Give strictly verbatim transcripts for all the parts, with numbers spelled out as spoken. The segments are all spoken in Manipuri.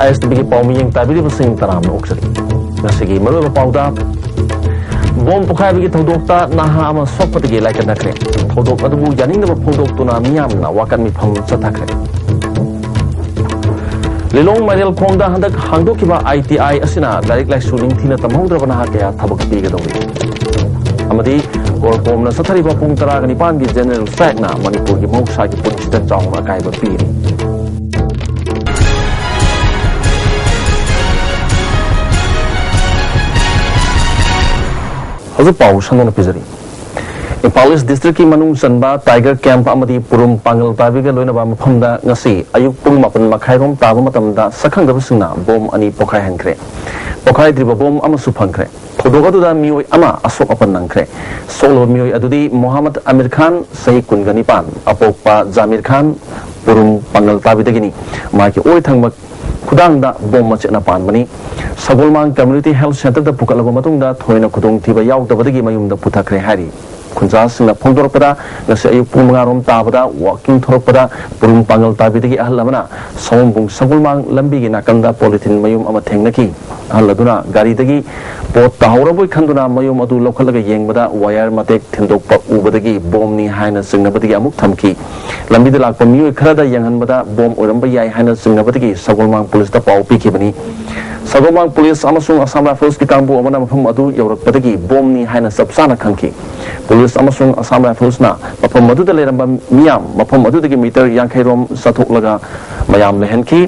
ꯑꯥꯏ ꯑꯦꯁ ꯇꯤ ꯚꯤꯒꯤ ꯄꯥꯎꯃꯤ ꯌꯦꯡ ꯇꯥꯕꯤꯔꯤꯕꯁꯤꯡ ꯇꯔꯥꯝꯅ ꯑꯣꯛꯆꯔꯤ꯫ ꯉꯁꯤꯒꯤ ꯃꯔꯨꯑꯣꯏꯕ ꯄꯥꯎꯗ, ꯕꯣꯝ ꯄꯣꯈꯥꯏꯕꯒꯤ ꯊꯧꯗꯣꯛꯇ ꯅꯍꯥ ꯑꯃ ꯁꯣꯛꯄꯗꯒꯤ ꯂꯥꯏꯀꯠꯅꯈ꯭ꯔꯦ꯫ ꯊꯧꯗꯣꯛ ꯑꯗꯨꯕꯨ ꯌꯥꯅꯤꯡꯗꯕ ꯐꯣꯡꯗꯣꯛꯇꯨꯅ ꯃꯤꯌꯥꯝꯅ ꯋꯥꯀꯠ ꯃꯤꯐꯝ ꯆꯠꯊꯈ꯭ꯔꯦ꯫ ꯂꯤꯂꯣꯡ ꯃꯥꯏꯔꯦꯜꯈꯣꯡꯗ ꯍꯟꯗꯛ ꯍꯥꯡꯗꯣꯛꯈꯤꯕ ꯑꯥꯏ ꯇꯤ ꯑꯥꯏ ꯑꯁꯤꯅ ꯂꯥꯏꯔꯤꯛ ꯂꯥꯏꯁꯨ ꯅꯤꯡꯊꯤꯅ ꯇꯝꯍꯧꯗ꯭ꯔꯕ ꯅꯍꯥ ꯀꯌꯥ ꯊꯕꯛ ꯄꯤꯒꯗꯧꯔꯤ꯫ ꯑꯃꯗꯤ ꯀꯣꯔꯀꯣꯝꯅ ꯆꯠꯊꯔꯤꯕ ꯄꯨꯡ ꯇꯔꯥꯒ ꯅꯤꯄꯥꯟꯒꯤ ꯖꯦꯅꯔꯦꯜ ꯁ꯭ꯇ꯭ꯔꯥꯏꯛꯅ ꯃꯅꯤꯄꯨꯔꯒꯤ ꯃꯍꯧꯁꯥꯒꯤ ꯄꯨꯟꯁꯤꯗ ꯆꯥꯎꯅ ꯑꯀꯥꯏꯕ ꯄꯤꯔꯤ꯫ ꯍꯧꯖꯤꯛ ꯄꯥꯎ ꯁꯟꯗꯣꯛꯅ ꯄꯤꯖꯔꯤ꯫ ꯏꯝꯐꯥꯜ ꯏꯁ ꯗꯤꯁꯇ꯭ꯔꯤꯛꯀꯤ ꯃꯅꯨꯡ ꯆꯟꯕ ꯇꯥꯏꯒꯔ ꯀꯦꯝꯞ ꯑꯃꯗꯤ ꯄꯨꯔꯨꯝ ꯄꯥꯡꯒꯜ ꯇꯥꯕꯤꯒ ꯂꯣꯏꯅꯕ ꯃꯐꯝꯗ ꯉꯁꯤ ꯑꯌꯨꯛ ꯄꯨꯡ ꯃꯥꯄꯟ ꯃꯈꯥꯏꯔꯣꯝ ꯇꯥꯕ ꯃꯇꯝꯗ ꯁꯛꯈꯪꯗꯕꯁꯤꯡꯅ ꯕꯣꯝ ꯑꯅꯤ ꯄꯣꯈꯥꯏꯍꯟꯈ꯭ꯔꯦ꯫ ꯄꯣꯈꯥꯏꯗ꯭ꯔꯤꯕ ꯕꯣꯝ ꯑꯃꯁꯨ ꯐꯪꯈ꯭ꯔꯦ꯫ ꯊꯧꯗꯣꯛ ꯑꯗꯨꯗ ꯃꯤꯑꯣꯏ ꯑꯃ ꯑꯁꯣꯛ ꯑꯄꯟ ꯅꯪꯈ꯭ꯔꯦ꯫ ꯁꯣꯛꯂꯕ ꯃꯤꯑꯣꯏ ꯑꯗꯨꯗꯤ ꯃꯣꯍꯥꯃꯗ ꯑꯃꯤꯔ ꯈꯥꯟ, ꯆꯍꯤ ꯀꯨꯟꯒ ꯅꯤꯄꯥꯟ, ꯑꯄꯣꯛꯄ ꯖꯥꯃꯤꯔ ꯈꯥꯟ, ꯄꯨꯔꯨꯝ ꯄꯥꯡꯒꯜ ꯇꯥꯕꯤꯗꯒꯤꯅꯤ꯫ ꯃꯍꯥꯛꯀꯤ ꯑꯣꯏ ꯊꯪꯕ ꯈꯨꯗꯥꯡꯗ ꯕꯣꯝ ꯃꯆꯦꯠꯅ ꯄꯥꯟꯕꯅꯤ꯫ ꯁꯒꯣꯜꯃꯥꯡ ꯀꯝꯃ꯭ꯌꯨꯅꯤꯇꯤ ꯍꯦꯜꯊ ꯁꯦꯟꯇꯔꯗ ꯄꯨꯈꯠꯂꯕ ꯃꯇꯨꯡꯗ ꯊꯣꯏꯅ ꯈꯨꯗꯣꯡꯊꯤꯕ ꯌꯥꯎꯗꯕꯗꯒꯤ ꯃꯌꯨꯝꯗ ꯄꯨꯊꯈ꯭ꯔꯦ ꯍꯥꯏꯔꯤ꯫ ꯈꯨꯟꯖꯥꯁꯤꯡꯅ ꯐꯣꯡꯗꯣꯔꯛꯄꯗ, ꯉꯁꯤ ꯑꯌꯨꯛ ꯄꯨꯡ ꯃꯉꯥꯔꯣꯝ ꯇꯥꯕꯗ ꯋꯥꯀꯤꯡ ꯊꯣꯔꯛꯄꯗ ꯄꯨꯔꯨꯝ ꯄꯥꯡꯒꯜ ꯇꯥꯕꯤꯗꯒꯤ ꯑꯍꯜ ꯑꯃꯅ ꯁꯑꯣꯝꯕꯨꯡ ꯁꯒꯣꯜꯃꯥꯡ ꯂꯝꯕꯤꯒꯤ ꯅꯥꯀꯟꯗ ꯄꯣꯂꯤꯊꯤꯟ ꯃꯌꯨꯝ ꯑꯃ ꯊꯦꯡꯅꯈꯤ꯫ ꯑꯍꯜ ꯑꯗꯨꯅ ꯒꯥꯔꯤꯗꯒꯤ ꯄꯣꯠ ꯇꯥꯍꯧꯔꯕꯣꯏ ꯈꯟꯗꯨꯅ ꯃꯌꯨꯝ ꯑꯗꯨ ꯂꯧꯈꯠꯂꯒ ꯌꯦꯡꯕꯗ ꯋꯥꯌꯔ ꯃꯇꯦꯛ ꯊꯤꯟꯗꯣꯛꯄ ꯎꯕꯗꯒꯤ ꯕꯣꯝꯅꯤ ꯍꯥꯏꯅ ꯆꯤꯡꯅꯕꯗꯒꯤ ꯑꯃꯨꯛ ꯊꯝꯈꯤ꯫ ꯂꯝꯕꯤꯗ ꯂꯥꯛꯄ ꯃꯤꯑꯣꯏ ꯈꯔꯗ ꯌꯦꯡꯍꯟꯕꯗ ꯕꯣꯝ ꯑꯣꯏꯔꯝꯕ ꯌꯥꯏ ꯍꯥꯏꯅ ꯆꯤꯡꯅꯕꯗꯒꯤ ꯁꯒꯣꯜꯃꯥꯡ ꯄꯨꯂꯤꯁꯇ ꯄꯥꯎ ꯄꯤꯈꯤꯕꯅꯤ꯫ ꯁꯒꯣꯜꯃꯥꯡ ꯄꯨꯂꯤꯁ ꯑꯃꯁꯨꯡ ꯑꯁꯥꯝ ꯔꯥꯏꯐꯜꯁꯀꯤ ꯀꯥꯡꯕꯨ ꯑꯃꯅ ꯃꯐꯝ ꯑꯗꯨ ꯌꯧꯔꯛꯄꯗꯒꯤ ꯕꯣꯝꯅꯤ ꯍꯥꯏꯅ ꯆꯞ ꯆꯥꯅ ꯈꯪꯈꯤ꯫ ꯄꯨꯂꯤꯁ ꯑꯃꯁꯨꯡ ꯑꯁꯥꯝ ꯔꯥꯏꯐꯜꯁꯅ ꯃꯐꯝ ꯑꯗꯨꯗ ꯂꯩꯔꯝꯕ ꯃꯤꯌꯥꯝ ꯃꯐꯝ ꯑꯗꯨꯗꯒꯤ ꯃꯤꯇꯔ ꯌꯥꯡꯈꯩ ꯔꯣꯝ ꯆꯠꯊꯣꯛꯂꯒ ꯃꯌꯥꯝ ꯂꯩꯍꯟꯈꯤ꯫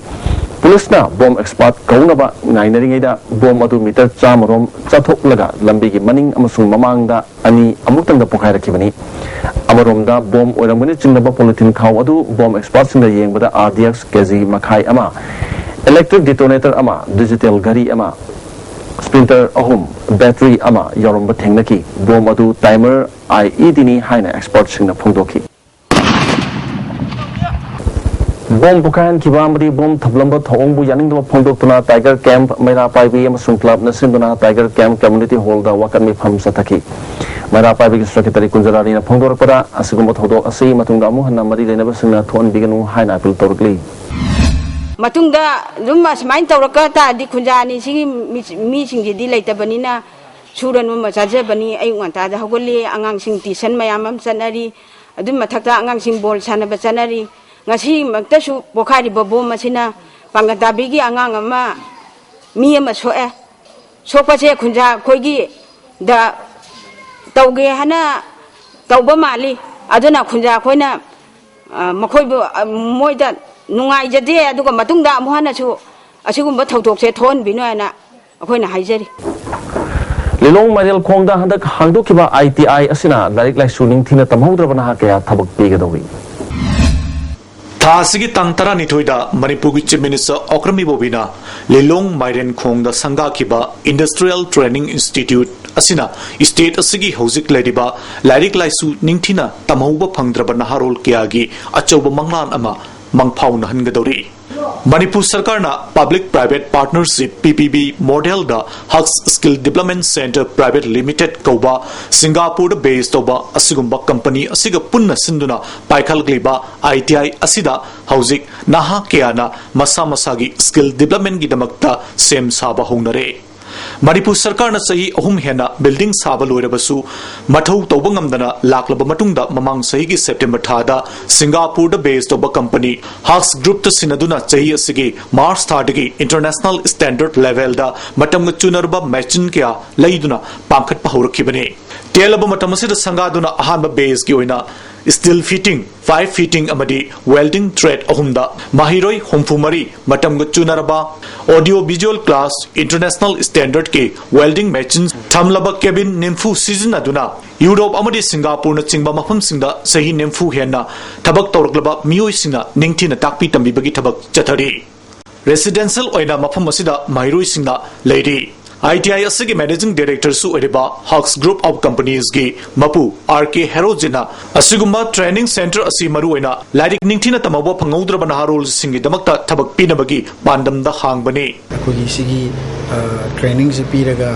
ꯄꯨꯂꯤꯁꯅ ꯕꯣꯝ ꯑꯦꯛꯁꯄꯥꯔꯠ ꯀꯧꯅꯕ ꯉꯥꯏꯅꯔꯤꯉꯩꯗ ꯕꯣꯝ ꯑꯗꯨ ꯃꯤꯇꯔ ꯆꯥꯝꯃ ꯔꯣꯝ ꯆꯠꯊꯣꯛꯂꯒ ꯂꯝꯕꯤꯒꯤ ꯃꯅꯤꯡ ꯑꯃꯁꯨꯡ ꯃꯃꯥꯡꯗ ꯑꯅꯤ ꯑꯃꯨꯛꯇꯪꯗ ꯄꯣꯈꯥꯏꯔꯛꯈꯤꯕꯅꯤ꯫ ꯑꯃꯔꯣꯝꯗ ꯕꯣꯝ ꯑꯣꯏꯔꯝꯒꯅꯤ ꯆꯤꯡꯅꯕ ꯄꯣꯂꯤꯊꯤꯟ ꯈꯥꯎ ꯑꯗꯨ ꯕꯣꯝ ꯑꯦꯛꯁꯄꯥꯔꯠꯁꯤꯡꯅ ꯌꯦꯡꯕꯗ ꯑꯥꯔ ꯗꯤ ꯑꯦꯛꯁ ꯀꯦ ꯖꯤ ꯃꯈꯥꯏ ꯑꯃ, ꯏꯂꯦꯛꯇ꯭ꯔꯤꯛ ꯗꯤꯇꯣꯅꯦꯇꯔ ꯑꯃ, ꯗꯤꯖꯤꯇꯦꯜ ꯘꯔꯤ ꯑꯃ, ꯁ꯭ꯄ꯭ꯂꯤꯟꯇꯔ ꯑꯍꯨꯝ, ꯕꯦꯇꯔꯤ ꯑꯃ ꯌꯥꯎꯔꯝꯕ ꯊꯦꯡꯅꯈꯤ꯫ ꯕꯣꯝ ꯑꯗꯨ ꯇꯥꯏꯃꯔ ꯑꯥꯏ ꯏ ꯗꯤꯅꯤ ꯍꯥꯏꯅ ꯑꯦꯛꯁꯄꯔꯠꯁꯤꯡꯅ ꯐꯣꯡꯗꯣꯛꯈꯤ꯫ ꯕꯣꯝ ꯄꯣꯈꯥꯏꯍꯟꯈꯤꯕ ꯑꯃꯗꯤ ꯕꯣꯝ ꯊꯝꯂꯝꯕ ꯊꯧꯑꯣꯡꯕꯨ ꯌꯥꯅꯤꯡꯗꯕ ꯐꯣꯡꯗꯣꯛꯇꯨꯅ ꯇꯥꯏꯒꯔ ꯀꯦꯝꯞ ꯃꯩꯔꯥ ꯄꯥꯏꯕꯤ ꯑꯃꯁꯨꯡ ꯀ꯭ꯂꯕꯅ ꯁꯤꯟꯗꯨꯅ ꯇꯥꯏꯒꯔ ꯀꯦꯝꯞ ꯀꯝꯃ꯭ꯌꯨꯅꯤꯇꯤ ꯍꯣꯜꯗ ꯋꯥꯀꯠ ꯃꯤꯐꯝ ꯆꯠꯊꯈꯤ꯫ ꯃꯩꯔꯥ ꯄꯥꯏꯕꯤꯒꯤ ꯁꯦꯀ꯭ꯔꯦꯇꯔꯤ ꯀꯨꯟꯖꯔꯥꯅꯤꯅ ꯐꯣꯡꯗꯣꯔꯛꯄꯗ, ꯑꯁꯤꯒꯨꯝꯕ ꯊꯧꯗꯣꯛ ꯑꯁꯤ ꯃꯇꯨꯡꯗ ꯑꯃꯨꯛ ꯍꯟꯅ ꯃꯔꯤ ꯂꯩꯅꯕꯁꯤꯡꯅ ꯊꯣꯛꯍꯟꯕꯤꯒꯅꯨ ꯍꯥꯏꯅ ꯑꯥꯄꯤꯜ ꯇꯧꯔꯛꯂꯤ꯫ ꯃꯇꯨꯡꯗ ꯑꯗꯨꯝ ꯑꯁꯨꯃꯥꯏꯅ ꯇꯧꯔꯛꯀ ꯇꯥꯔꯗꯤ, ꯈꯨꯟꯖꯥ ꯑꯅꯤꯁꯤꯒꯤ ꯃꯤ-, ꯃꯤꯁꯤꯡꯁꯤꯗꯤ ꯂꯩꯇꯕꯅꯤꯅ, ꯁꯨꯔ ꯅꯣꯝꯕ ꯆꯥꯖꯕꯅꯤ꯫ ꯑꯌꯨꯛ ꯉꯟꯇꯥꯗ ꯍꯧꯒꯠꯂꯤ, ꯑꯉꯥꯡꯁꯤꯡ ꯇ꯭ꯌꯨꯁꯟ ꯃꯌꯥꯝ ꯑꯃ ꯆꯠꯅꯔꯤ, ꯑꯗꯨꯒꯤ ꯃꯊꯛꯇ ꯑꯉꯥꯡꯁꯤꯡ ꯕꯣꯜ ꯁꯥꯟꯅꯕ ꯆꯠꯅꯔꯤ꯫ ꯉꯁꯤꯃꯛꯇꯁꯨ ꯄꯣꯈꯥꯏꯔꯤꯕ ꯕꯣꯝ ꯑꯁꯤꯅ ꯄꯥꯡꯒꯟ ꯇꯥꯕꯤꯒꯤ ꯑꯉꯥꯡ ꯑꯃ, ꯃꯤ ꯑꯃ ꯁꯣꯛꯑꯦ꯫ ꯁꯣꯛꯄꯁꯦ ꯈꯨꯟꯖꯥ ꯑꯩꯈꯣꯏꯒꯤ ꯗ ꯇꯧꯒꯦ ꯍꯥꯏꯅ ꯇꯧꯕ ꯃꯥꯜꯂꯤ꯫ ꯑꯗꯨꯅ ꯈꯨꯟꯖꯥ ꯑꯩꯈꯣꯏꯅ, ꯑ, ꯃꯈꯣꯏꯕꯨ, ꯑ, ꯃꯣꯏꯗ ꯅꯨꯡꯉꯥꯏꯖꯗꯦ꯫ ꯑꯗꯨꯒ ꯃꯇꯨꯡꯗ ꯑꯃꯨꯛ ꯍꯟꯅꯁꯨ ꯑꯁꯤꯒꯨꯝꯕ ꯊꯧꯗꯣꯛꯁꯦ ꯊꯣꯛꯍꯟꯕꯤꯅꯨ ꯍꯥꯏꯅ ꯑꯩꯈꯣꯏꯅ ꯍꯥꯏꯖꯔꯤ꯫ ꯂꯤꯂꯣꯡ ꯃꯥꯏꯔꯦꯟꯈꯣꯡꯗ ꯍꯟꯗꯛ ꯍꯥꯡꯗꯣꯛꯈꯤꯕ ꯑꯥꯏ ꯇꯤ ꯑꯥꯏ ꯑꯁꯤꯅ ꯂꯥꯏꯔꯤꯛ ꯂꯥꯏꯁꯨ ꯅꯤꯡꯊꯤꯅ ꯇꯝꯍꯧꯗ꯭ꯔꯕ ꯅꯍꯥ ꯀꯌꯥ ꯊꯕꯛ ꯄꯤꯒꯗꯧꯔꯤ꯫ ꯊꯥ ꯑꯁꯤꯒꯤ ꯇꯥꯡ ꯇꯔꯥꯅꯤꯊꯣꯏꯗ ꯃꯅꯤꯄꯨꯔꯒꯤ Chief Minister ꯑꯣꯀ꯭ꯔꯝ ꯏꯕꯣꯕꯤꯅ ꯂꯤꯂꯣꯡ ꯃꯥꯏꯔꯦꯟꯈꯣꯡꯗ ꯁꯪꯒꯥꯈꯤꯕ Industrial Training Institute ꯑꯁꯤꯅ state ꯑꯁꯤꯒꯤ ꯍꯧꯖꯤꯛ ꯂꯩꯔꯤꯕ ꯂꯥꯏꯔꯤꯛ ꯂꯥꯏꯁꯨ ꯅꯤꯡꯊꯤꯅ ꯇꯝꯍꯧꯕ ꯐꯪꯗ꯭ꯔꯕ ꯅꯍꯥꯔꯣꯜ ꯀꯌꯥꯒꯤ ꯑꯆꯧꯕ ꯃꯪꯂꯥꯟ ꯑꯃ ꯃꯪꯐꯥꯎꯅꯍꯟꯒꯗꯧꯔꯤ꯫ ꯃꯅꯤꯄꯨꯔ ꯁꯔꯀꯥꯔꯅ Public Private Partnership, P P P, model ꯗ Hux Skill Development Centre Private Limited ꯀꯧꯕ ꯁꯤꯡꯒꯥꯄꯨꯔꯗ base ꯇꯧꯕ ꯑꯁꯤꯒꯨꯝꯕ company ꯑꯁꯤꯒ ꯄꯨꯟꯅ ꯁꯤꯟꯗꯨꯅ ꯄꯥꯏꯈꯠꯂꯛꯂꯤꯕ I T I ꯑꯁꯤꯗ ꯍꯧꯖꯤꯛ ꯅꯍꯥ ꯀꯌꯥꯅ ꯃꯁꯥ ꯃꯁꯥꯒꯤ skill development ꯒꯤꯗꯃꯛꯇ ꯁꯦꯝ ꯁꯥꯕ ꯍꯧꯅꯔꯦ꯫ ꯃꯅꯤꯄꯨꯔ ꯁꯔꯀꯥꯔꯅ ꯆꯍꯤ ꯑꯍꯨꯝ ꯍꯦꯟꯅ building ꯁꯥꯕ ꯂꯣꯏꯔꯕꯁꯨ ꯃꯊꯧ ꯇꯧꯕ ꯉꯝꯗꯅ ꯂꯥꯛꯂꯕ ꯃꯇꯨꯡꯗ, ꯃꯃꯥꯡ ꯆꯍꯤꯒꯤ September ꯊꯥꯗ ꯁꯤꯡꯒꯥꯄꯨꯔꯗ base ꯇꯧꯕ company Hux Group ꯇ ꯁꯤꯟꯅꯗꯨꯅ ꯆꯍꯤ ꯑꯁꯤꯒꯤ March ꯊꯥꯗꯒꯤ international standard level ꯗ ꯃꯇꯝꯒ ꯆꯨꯅꯔꯕ machine ꯀꯌꯥ ꯂꯩꯗꯨꯅ ꯄꯥꯡꯈꯠꯄ ꯍꯧꯔꯛꯈꯤꯕꯅꯤ꯫ ꯇꯦꯜꯂꯕ ꯃꯇꯝ ꯑꯁꯤꯗ ꯁꯪꯒꯥꯗꯨꯅ ꯑꯍꯥꯟꯕ base ꯀꯤ ꯑꯣꯏꯅ steel fitting, pipe fitting ꯑꯃꯗꯤ welding trade ꯑꯍꯨꯝꯗ ꯃꯍꯩꯔꯣꯏ ꯍꯨꯝꯐꯨ ꯃꯔꯤ ꯃꯇꯝꯒ ꯆꯨꯅꯔꯕ audio visual class, international standard ꯀꯤ welding machine ꯊꯝꯂꯕ cabin ꯅꯤꯐꯨ ꯁꯤꯖꯤꯟꯅꯗꯨꯅ ꯌꯨꯔꯣꯞ ꯑꯃꯗꯤ ꯁꯤꯡꯒꯥꯄꯨꯔꯅꯆꯤꯡꯕ ꯃꯐꯝꯁꯤꯡꯗ ꯆꯍꯤ ꯅꯤꯐꯨ ꯍꯦꯟꯅ ꯊꯕꯛ ꯇꯧꯔꯛꯂꯕ ꯃꯤꯑꯣꯏꯁꯤꯡꯅ ꯅꯤꯡꯊꯤꯅ ꯇꯥꯛꯄꯤ ꯇꯝꯕꯤꯕꯒꯤ ꯊꯕꯛ ꯆꯠꯊꯔꯤ꯫ Residential ꯑꯣꯏꯅ ꯃꯐꯝ ꯑꯁꯤꯗ ꯃꯍꯩꯔꯣꯏꯁꯤꯡꯅ ꯂꯩꯔꯤ꯫ I T I ꯑꯁꯤꯒꯤ Managing Director ꯁꯨ ꯑꯣꯏꯔꯤꯕ Hux Group of Companies ꯀꯤ ꯃꯄꯨ R K ꯍꯦꯔꯣꯖꯤꯠꯅ ꯑꯁꯤꯒꯨꯝꯕ training centre ꯑꯁꯤ ꯃꯔꯨꯑꯣꯏꯅ ꯂꯥꯏꯔꯤꯛ ꯅꯤꯡꯊꯤꯅ ꯇꯝꯍꯧꯕ ꯐꯪꯍꯧꯗ꯭ꯔꯕ ꯅꯍꯥꯔꯣꯜꯁꯤꯡꯒꯤꯗꯃꯛꯇ ꯊꯕꯛ ꯄꯤꯅꯕꯒꯤ ꯄꯥꯟꯗꯝꯗ ꯍꯥꯡꯕꯅꯤ꯫ ꯑꯩꯈꯣꯏꯒꯤ ꯁꯤꯒꯤ training ꯁꯦ ꯄꯤꯔꯒ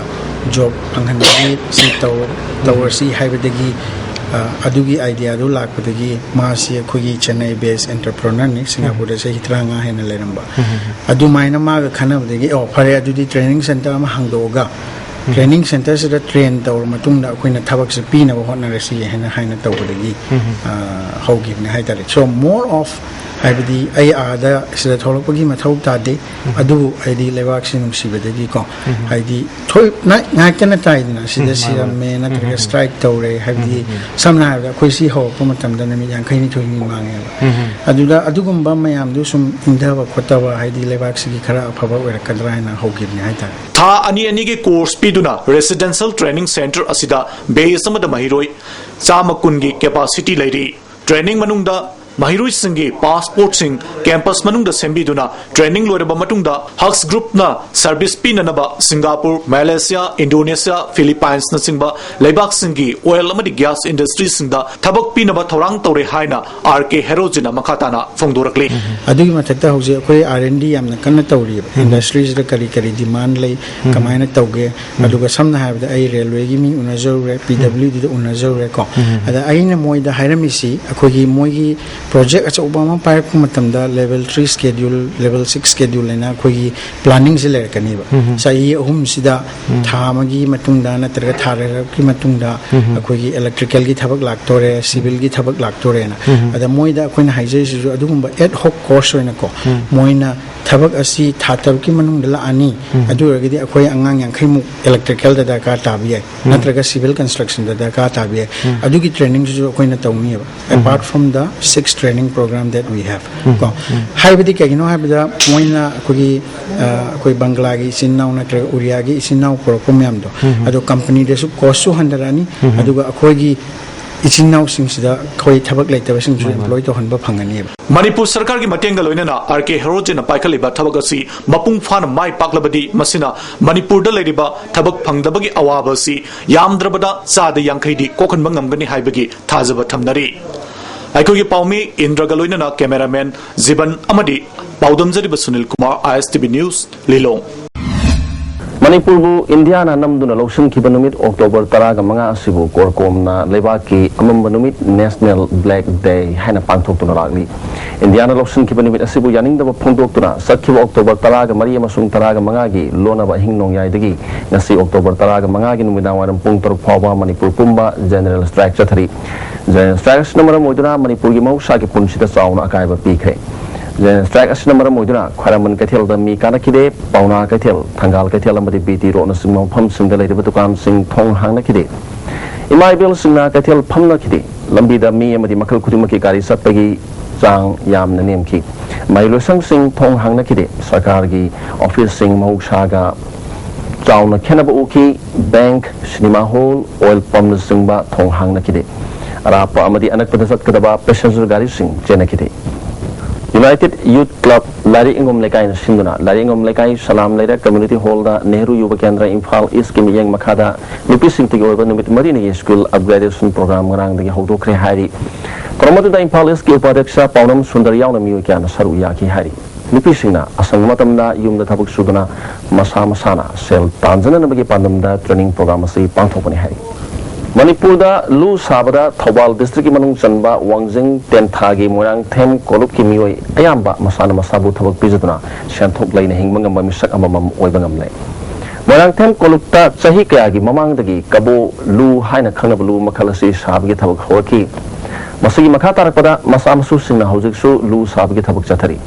job ꯐꯪꯍꯟꯕꯒꯤ ꯁꯤ ꯇꯧꯔꯁꯤ ꯍꯥꯏꯕꯗꯒꯤ ꯑ, ꯑꯗꯨꯒꯤ ꯑꯥꯏꯗꯤꯌꯥꯗꯨ ꯂꯥꯛꯄꯗꯒꯤ ꯃꯥꯁꯤ ꯑꯩꯈꯣꯏꯒꯤ ꯆꯦꯟꯅꯥꯏ ꯕꯦꯁ ꯑꯦꯟꯇꯔꯄ꯭ꯔꯣꯅꯔꯅꯤ, ꯁꯤꯡꯒꯥꯄꯨꯔꯗ ꯆꯍꯤ ꯇꯔꯥꯃꯉꯥ ꯍꯦꯟꯅ ꯂꯩꯔꯝꯕ꯫ ꯑꯗꯨꯃꯥꯏꯅ ꯃꯥꯒ ꯈꯟꯅꯕꯗꯒꯤ, "ꯑꯣ, ꯐꯔꯦ, ꯑꯗꯨꯗꯤ ꯇ꯭ꯔꯦꯅꯤꯡ ꯁꯦꯟꯇꯔ ꯑꯃ ꯍꯥꯡꯗꯣꯛꯑꯒ ꯇ꯭ꯔꯦꯅꯤꯡ ꯁꯦꯟꯇꯔꯁꯤꯗ ꯇ꯭ꯔꯦꯟ ꯇꯧꯔ ꯃꯇꯨꯡꯗ ꯑꯩꯈꯣꯏꯅ ꯊꯕꯛꯁꯦ ꯄꯤꯅꯕ ꯍꯣꯠꯅꯔꯁꯤ" ꯍꯥꯏꯅ, ꯍꯥꯏꯅ ꯇꯧꯕꯗꯒꯤ, ꯑ, ꯍꯧꯈꯤꯕꯅꯦ ꯍꯥꯏꯇꯥꯔꯦ꯫ So more of, ꯍꯥꯏꯕꯗꯤ, ꯑꯩ ꯑꯥꯗ ꯁꯤꯗ ꯊꯣꯛꯂꯛꯄꯒꯤ ꯃꯊꯧ ꯇꯥꯗꯦ, ꯑꯗꯨꯕꯨ ꯍꯥꯏꯗꯤ ꯂꯩꯕꯥꯛꯁꯤ ꯅꯨꯡꯁꯤꯕꯗꯒꯤꯀꯣ, ꯍꯥꯏꯗꯤ ꯊꯣꯏ-, ꯅ-, ꯉꯥꯏꯍꯥꯛꯇꯅ ꯇꯥꯏꯗꯅ, ꯁꯤꯗ ꯎꯝ, ꯃꯥꯅꯤ, ꯁꯤꯔꯝꯃꯦ, ꯃꯥꯅꯤ꯫ ꯅꯠꯇ꯭ꯔꯒ ꯎꯝ, ꯎꯝ, ꯎꯝ꯫ ꯁ꯭ꯇ꯭ꯔꯥꯏꯛ ꯇꯧꯔꯦ, ꯍꯥꯏꯕꯗꯤ ꯎꯝ, ꯎꯝ, ꯎꯝ꯫ ꯁꯝꯅ ꯍꯥꯏꯔꯕꯗ ꯑꯩꯈꯣꯏ ꯁꯤ ꯍꯧꯔꯛꯄ ꯃꯇꯝꯗ ꯅꯨꯃꯤꯠ ꯌꯥꯡꯈꯩꯅꯤꯊꯣꯏꯅꯤ ꯃꯥꯡꯉꯦꯕ꯫ ꯎꯝ, ꯎꯝ꯫ ꯑꯗꯨꯗ ꯑꯗꯨꯒꯨꯝꯕ ꯃꯌꯥꯝꯗꯨ ꯁꯨꯝ ꯏꯪꯊꯕ ꯈꯣꯠꯊꯕ, ꯍꯥꯏꯗꯤ ꯂꯩꯕꯥꯛꯁꯤꯒꯤ ꯈꯔ ꯑꯐꯕ ꯑꯣꯏꯔꯛꯀꯗ꯭ꯔꯥ ꯍꯥꯏꯅ ꯍꯧꯈꯤꯕꯅꯤ ꯍꯥꯏꯇꯥꯔꯦ꯫ ꯊꯥ ꯑꯅꯤ ꯑꯅꯤꯒꯤ ꯀꯣꯔꯁ ꯄꯤꯗꯨꯅ ꯔꯦꯁꯤꯗꯦꯟꯁꯤꯌꯦꯜ ꯇ꯭ꯔꯦꯅꯤꯡ ꯁꯦꯟꯇꯔ ꯑꯁꯤꯗ ꯕꯦꯁ ꯑꯃꯗ ꯃꯍꯩꯔꯣꯏ ꯆꯥꯝꯃ ꯀꯨꯟꯒꯤ ꯀꯦꯄꯥꯁꯤꯇꯤ ꯂꯩꯔꯤ꯫ ꯇ꯭ꯔꯦꯅꯤꯡ ꯃꯅꯨꯡꯗ ꯃꯍꯩꯔꯣꯏꯁꯤꯡꯒꯤ ꯄꯥꯁꯄꯣꯔꯠꯁꯤꯡ ꯀꯦꯝꯄꯁ ꯃꯅꯨꯡꯗ ꯁꯦꯝꯕꯤꯗꯨꯅ, ꯇ꯭ꯔꯦꯅꯤꯡ ꯂꯣꯏꯔꯕ ꯃꯇꯨꯡꯗ ꯍꯛꯁ ꯒ꯭ꯔꯨꯞꯅ ꯁꯔꯚꯤꯁ ꯄꯤꯅꯅꯕ ꯁꯤꯡꯒꯥꯄꯨꯔ, ꯃꯦꯂꯦꯁꯤꯌꯥ, ꯏꯟꯗꯣꯅꯦꯁꯤꯌꯥ, ꯐꯤꯂꯤꯄꯥꯏꯟꯁꯅꯆꯤꯡꯕ ꯂꯩꯕꯥꯛꯁꯤꯡꯒꯤ ꯑꯣꯏꯜ ꯑꯃꯗꯤ ꯒ꯭ꯌꯥꯁ ꯏꯟꯗꯁꯇ꯭ꯔꯤꯁꯤꯡꯗ ꯊꯕꯛ ꯄꯤꯅꯕ ꯊꯧꯔꯥꯡ ꯇꯧꯔꯦ ꯍꯥꯏꯅ ꯑꯥꯔ ꯀꯦ ꯍꯦꯔꯣꯖꯤꯅ ꯃꯈꯥ ꯇꯥꯅ ꯐꯣꯡꯗꯣꯔꯛꯂꯤ꯫ ꯑꯗꯨꯒꯤ ꯃꯊꯛꯇ ꯍꯧꯖꯤꯛ ꯑꯩꯈꯣꯏ ꯑꯥꯔ ꯑꯦꯟ ꯗꯤ ꯌꯥꯝꯅ ꯀꯟꯅ ꯇꯧꯔꯤꯑꯕ꯫ ꯎꯝ꯫ ꯏꯟꯗꯁꯇ꯭ꯔꯤꯁꯤꯗ ꯀꯔꯤ ꯀꯔꯤ ꯗꯤꯃꯥꯟ ꯂꯩ, ꯎꯝ꯫ ꯀꯃꯥꯏꯅ ꯇꯧꯒꯦ, ꯎꯝ꯫ ꯑꯗꯨꯒ ꯁꯝꯅ ꯍꯥꯏꯔꯕꯗ ꯑꯩ ꯔꯦꯜꯋꯦꯒꯤ ꯃꯤ ꯎꯅꯖꯔꯨꯔꯦ, ꯎꯝ꯫ ꯄꯤ ꯗꯕ꯭ꯂꯤꯎ ꯗꯤꯗ ꯎꯅꯖꯔꯨꯔꯦꯀꯣ꯫ ꯎꯝ꯫ ꯑꯗ ꯑꯩꯅ ꯃꯣꯏꯗ ꯍꯥꯏꯔꯝꯃꯤꯁꯤ, ꯑꯩꯈꯣꯏꯒꯤ ꯃꯣꯏꯒꯤ ꯄ꯭ꯔꯣꯖꯦꯛ ꯑꯆꯧꯕ ꯑꯃ ꯄꯥꯏꯔꯛꯄ ꯃꯇꯝꯗ level three schedule, level six schedule ꯍꯥꯏꯅ ꯑꯩꯈꯣꯏꯒꯤ ꯄ꯭ꯂꯥꯅꯤꯡꯁꯦ ꯂꯩꯔꯛꯀꯅꯦꯕ꯫ ꯎꯝ꯫ ꯆꯍꯤ ꯑꯍꯨꯝꯁꯤꯗ, ꯎꯝ꯫ ꯊꯥ ꯑꯃꯒꯤ ꯃꯇꯨꯡꯗ ꯅꯠꯇ꯭ꯔꯒ ꯊꯥ ꯂꯩꯔꯛꯀꯤ ꯃꯇꯨꯡꯗ, ꯎꯝ꯫ ꯑꯩꯈꯣꯏꯒꯤ ꯏꯂꯦꯛꯇ꯭ꯔꯤꯀꯦꯜꯒꯤ ꯊꯕꯛ ꯂꯥꯛꯇꯣꯔꯦ, ꯁꯤꯚꯤꯜꯒꯤ ꯊꯕꯛ ꯂꯥꯛꯇꯣꯔꯦꯅ꯫ ꯎꯝ꯫ ꯑꯗ ꯃꯣꯏꯗ ꯑꯩꯈꯣꯏꯅ ꯍꯥꯏꯖꯔꯤꯁꯤꯁꯨ ꯑꯗꯨꯒꯨꯝꯕ ad hoc course ꯑꯣꯏꯅꯀꯣ, ꯎꯝ꯫ ꯃꯣꯏꯅ ꯊꯕꯛ ꯑꯁꯤ ꯊꯥ ꯇꯔꯨꯛꯀꯤ ꯃꯅꯨꯡꯗ ꯂꯥꯛꯑꯅꯤ, ꯎꯝ꯫ ꯑꯗꯨ ꯑꯣꯏꯔꯒꯗꯤ ꯑꯩꯈꯣꯏ ꯑꯉꯥꯡ ꯌꯥꯡꯈꯩꯃꯨꯛ ꯏꯂꯦꯛꯇ꯭ꯔꯤꯀꯦꯜꯗ ꯗꯔꯀꯥꯔ ꯇꯥꯕ ꯌꯥꯏ, ꯎꯝ꯫ ꯅꯠꯇ꯭ꯔꯒ ꯁꯤꯚꯤꯜ ꯀꯟꯁꯇ꯭ꯔꯛꯁꯟꯗ ꯗꯔꯀꯥꯔ ꯇꯥꯕ ꯌꯥꯏ꯫ ꯎꯝ꯫ ꯑꯗꯨꯒꯤ ꯇ꯭ꯔꯦꯅꯤꯡꯁꯤꯁꯨ ꯑꯩꯈꯣꯏꯅ ꯇꯧꯅꯤꯕ, ꯎꯝ꯫ Apart from the six training program that we have꯫ ꯎꯝ꯫ ꯀꯣ, ꯎꯝ꯫ ꯍꯥꯏꯕꯗꯤ ꯀꯩꯒꯤꯅꯣ ꯍꯥꯏꯕꯗ ꯃꯣꯏꯅ ꯑꯩꯈꯣꯏꯒꯤ, ꯑ, ꯑꯩꯈꯣꯏ ꯕꯪꯒ꯭ꯂꯥꯒꯤ ꯏꯆꯤꯟ ꯏꯅꯥꯎ ꯅꯠꯇ꯭ꯔꯒ ꯎꯔꯤꯌꯥꯒꯤ ꯏꯆꯤꯟ ꯏꯅꯥꯎ ꯄꯨꯔꯛꯄ ꯃꯌꯥꯝꯗꯣ, ꯎꯝ꯫ ꯑꯗꯣ ꯀꯝꯄꯅꯤꯗꯁꯨ ꯀꯣꯁꯁꯨ ꯍꯟꯊꯔꯛꯑꯅꯤ, ꯎꯝ꯫ ꯑꯗꯨꯒ ꯑꯩꯈꯣꯏꯒꯤ ꯏꯆꯤꯟ ꯏꯅꯥꯎꯁꯤꯡꯁꯤꯗ ꯑꯩꯈꯣꯏ ꯊꯕꯛ ꯂꯩꯇꯕꯁꯤꯡꯁꯨ ꯃꯥꯅꯤ, ꯃꯥꯅꯤ꯫ ꯑꯦꯝꯄ꯭ꯂꯣꯏ ꯇꯧꯍꯟꯕ ꯐꯪꯒꯅꯦꯕ꯫ ꯃꯅꯤꯄꯨꯔ ꯁꯔꯀꯥꯔꯒꯤ ꯃꯇꯦꯡꯒ ꯂꯣꯏꯅꯅ ꯑꯥꯔ ꯀꯦ ꯍꯦꯔꯣꯖꯤꯅ ꯄꯥꯏꯈꯠꯂꯤꯕ ꯊꯕꯛ ꯑꯁꯤ ꯃꯄꯨꯡ ꯐꯥꯅ ꯃꯥꯏ ꯄꯥꯛꯂꯕꯗꯤ ꯃꯁꯤꯅ ꯃꯅꯤꯄꯨꯔꯗ ꯂꯩꯔꯤꯕ ꯊꯕꯛ ꯐꯪꯗꯕꯒꯤ ꯑꯋꯥꯕ ꯑꯁꯤ ꯌꯥꯝꯗ꯭ꯔꯕꯗ ꯆꯥꯗ ꯌꯥꯡꯈꯩꯗꯤ ꯀꯣꯛꯍꯟꯕ ꯉꯝꯒꯅꯤ ꯍꯥꯏꯕꯒꯤ ꯊꯥꯖꯕ ꯊꯝꯅꯔꯤ꯫ ꯑꯩꯈꯣꯏꯒꯤ ꯄꯥꯎꯃꯤ ꯏꯟꯗ꯭ꯔꯒ ꯂꯣꯏꯅꯅ ꯀꯦꯃꯦꯔꯥꯃꯦꯟ ꯖꯤꯕꯟ ꯑꯃꯗꯤ ꯄꯥꯎꯗꯝꯖꯔꯤꯕ ꯁꯨꯅꯤꯜ ꯀꯨꯃꯥꯔ, ꯑꯥꯏ ꯑꯦꯁ ꯇꯤ ꯚꯤ ꯅ꯭ꯌꯨꯁ, ꯂꯤꯂꯣꯡ꯫ ꯃꯅꯤꯄꯨꯔꯕꯨ ꯏꯟꯗꯤꯌꯥꯅ ꯅꯝꯗꯨꯅ ꯂꯧꯁꯤꯟꯈꯤꯕ ꯅꯨꯃꯤꯠ ꯑꯣꯛꯇꯣꯕꯔ ꯇꯔꯥꯒ ꯃꯉꯥ ꯑꯁꯤꯕꯨ ꯀꯣꯔꯀꯣꯝꯅ ꯂꯩꯕꯥꯛꯀꯤ ꯑꯃꯝꯕ ꯅꯨꯃꯤꯠ, National Black Day, ꯍꯥꯏꯅ ꯄꯥꯡꯊꯣꯛꯇꯨꯅ ꯂꯥꯛꯂꯤ꯫ ꯏꯟꯗꯤꯌꯥꯅ ꯂꯧꯁꯤꯟꯈꯤꯕ ꯅꯨꯃꯤꯠ ꯑꯁꯤꯕꯨ ꯌꯥꯅꯤꯡꯗꯕ ꯐꯣꯡꯗꯣꯛꯇꯨꯅ ꯆꯠꯈꯤꯕ ꯑꯣꯛꯇꯣꯕꯔ ꯇꯔꯥꯒ ꯃꯔꯤ ꯑꯃꯁꯨꯡ ꯇꯔꯥꯒ ꯃꯉꯥꯒꯤ ꯂꯣꯟꯅꯕ ꯑꯍꯤꯡ ꯅꯣꯡꯌꯥꯏꯗꯒꯤ ꯉꯁꯤ ꯑꯣꯛꯇꯣꯕꯔ ꯇꯔꯥꯒ ꯃꯉꯥꯒꯤ ꯅꯨꯃꯤꯗꯥꯡꯋꯥꯏꯔꯝ ꯄꯨꯡ ꯇꯔꯨꯛ ꯐꯥꯎꯕ ꯃꯅꯤꯄꯨꯔ ꯄꯨꯝꯕ General Strike ꯆꯠꯊꯔꯤ꯫ General Strike ꯑꯁꯤꯅ ꯃꯔꯝ ꯑꯣꯏꯗꯨꯅ ꯃꯅꯤꯄꯨꯔꯒꯤ ꯃꯍꯧꯁꯥꯒꯤ ꯄꯨꯟꯁꯤꯗ ꯆꯥꯎꯅ ꯑꯀꯥꯏꯕ ꯄꯤꯈ꯭ꯔꯦ꯫ General Strike ꯑꯁꯤꯅ ꯃꯔꯝ ꯑꯣꯏꯗꯨꯅ ꯈ꯭ꯋꯥꯏꯔꯝꯕꯟ ꯀꯩꯊꯦꯜꯗ ꯃꯤ ꯀꯥꯅꯈꯤꯗꯦ꯫ ꯄꯥꯎꯅꯥ ꯀꯩꯊꯦꯜ, ꯊꯪꯒꯥꯜ ꯀꯩꯊꯦꯜ ꯑꯃꯗꯤ B T Road ꯅꯆꯤꯡꯕ ꯃꯐꯝꯁꯤꯡꯗ ꯂꯩꯔꯤꯕ ꯗꯨꯀꯥꯟꯁꯤꯡ ꯊꯣꯡ ꯍꯥꯡꯅꯈꯤꯗꯦ꯫ ꯏꯃꯥ ꯏꯕꯦꯜꯁꯤꯡꯅ ꯀꯩꯊꯦꯜ ꯐꯝꯅꯈꯤꯗꯦ꯫ ꯂꯝꯕꯤꯗ ꯃꯤ ꯑꯃꯗꯤ ꯃꯈꯜ ꯈꯨꯗꯤꯡꯃꯛꯀꯤ ꯒꯥꯔꯤ ꯆꯠꯄꯒꯤ ꯆꯥꯡ ꯌꯥꯝꯅ ꯅꯦꯝꯈꯤ꯫ ꯃꯍꯩ ꯂꯣꯏꯁꯪꯁꯤꯡ ꯊꯣꯡ ꯍꯥꯡꯅꯈꯤꯗꯦ꯫ ꯁꯔꯀꯥꯔꯒꯤ ꯑꯣꯐꯤꯁꯁꯤꯡ ꯃꯍꯧꯁꯥꯒ ꯆꯥꯎꯅ ꯈꯦꯠꯅꯕ ꯎꯈꯤ꯫ Bank, cinema hall, oil pumpꯅꯆꯤꯡꯕ ꯊꯣꯡ ꯍꯥꯡꯅꯈꯤꯗꯦ꯫ ꯑꯔꯥꯞꯄ ꯑꯃꯗꯤ ꯑꯅꯛꯄꯗ ꯆꯠꯀꯗꯕ passenger ꯒꯥꯔꯤꯁꯤꯡ ꯆꯦꯟꯅꯈꯤꯗꯦ꯫ United Youth Club ꯂꯥꯏꯔꯤꯛ ꯏꯪꯒꯣꯝ ꯂꯩꯀꯥꯏꯅ ꯁꯤꯟꯗꯨꯅ ꯂꯥꯏꯔꯤꯛ ꯏꯪꯒꯣꯝ ꯂꯩꯀꯥꯏ ꯁꯂꯥꯝ ꯂꯩꯔꯛ Community Hallꯗ ꯅꯦꯍꯔꯨ ꯌꯨꯕ ꯀꯦꯟꯗ꯭ꯔ ꯏꯝꯐꯥꯜ ꯏꯁꯀꯤ ꯃꯤꯠꯌꯦꯡ ꯃꯈꯥꯗ ꯅꯨꯄꯤꯁꯤꯡꯇꯒꯤ ꯑꯣꯏꯕ ꯅꯨꯃꯤꯠ ꯃꯔꯤꯅꯤꯒꯤ school upgradation program ꯉꯔꯥꯡꯗꯒꯤ ꯍꯧꯗꯣꯛꯈ꯭ꯔꯦ ꯍꯥꯏꯔꯤ꯫ ꯊꯧꯔꯝ ꯑꯗꯨꯗ ꯏꯝꯐꯥꯜ ꯏꯁꯀꯤ ꯎꯄꯥꯙ꯭ꯌꯛꯁ ꯄꯥꯎꯅꯝ ꯁꯨꯟꯗꯔ ꯌꯥꯎꯅ ꯃꯤꯑꯣꯏ ꯀꯌꯥꯅ ꯁꯔꯨꯛ ꯌꯥꯈꯤ ꯍꯥꯏꯔꯤ꯫ ꯅꯨꯄꯤꯁꯤꯡꯅ ꯑꯁꯪꯕ ꯃꯇꯝꯗ ꯌꯨꯝꯗ ꯊꯕꯛ ꯁꯨꯗꯨꯅ ꯃꯁꯥ ꯃꯁꯥꯅ ꯁꯦꯜ ꯇꯥꯟꯖꯅꯅꯕꯒꯤ ꯄꯥꯟꯗꯝꯗ training program ꯑꯁꯤ ꯄꯥꯡꯊꯣꯛꯄꯅꯤ ꯍꯥꯏꯔꯤ꯫ ꯃꯅꯤꯄꯨꯔꯗ ꯂꯨ ꯁꯥꯕꯗ ꯊꯧꯕꯥꯜ districtꯀꯤ ꯃꯅꯨꯡ ꯆꯟꯕ ꯋꯥꯡꯖꯤꯡ ꯇꯦꯟꯊꯥꯒꯤ ꯃꯣꯏꯔꯥꯡꯊꯦꯝ ꯀꯣꯂꯨꯞꯀꯤ ꯃꯤꯑꯣꯏ ꯑꯌꯥꯝꯕ ꯃꯁꯥꯅ ꯃꯁꯥꯕꯨ ꯊꯕꯛ ꯄꯤꯖꯗꯨꯅ ꯁꯦꯟꯊꯣꯛ ꯂꯩꯅ ꯍꯤꯡꯕ ꯉꯝꯕ ꯃꯤꯁꯛ ꯑꯃꯃꯝ ꯑꯣꯏꯕ ꯉꯝꯂꯦ꯫ ꯃꯣꯏꯔꯥꯡꯊꯦꯝ ꯀꯣꯂꯨꯞꯇ ꯆꯍꯤ ꯀꯌꯥꯒꯤ ꯃꯃꯥꯡꯗꯒꯤ ꯀꯕꯣ ꯂꯨ ꯍꯥꯏꯅ ꯈꯪꯅꯕ ꯂꯨ ꯃꯈꯜ ꯑꯁꯤ ꯁꯥꯕꯒꯤ ꯊꯕꯛ ꯍꯧꯔꯛꯈꯤ꯫ ꯃꯁꯤꯒꯤ ꯃꯈꯥ ꯇꯥꯔꯛꯄꯗ ꯃꯆꯥ ꯃꯁꯨꯁꯤꯡꯅ ꯍꯧꯖꯤꯛꯁꯨ ꯂꯨ ꯁꯥꯕꯒꯤ ꯊꯕꯛ ꯆꯠꯊꯔꯤ꯫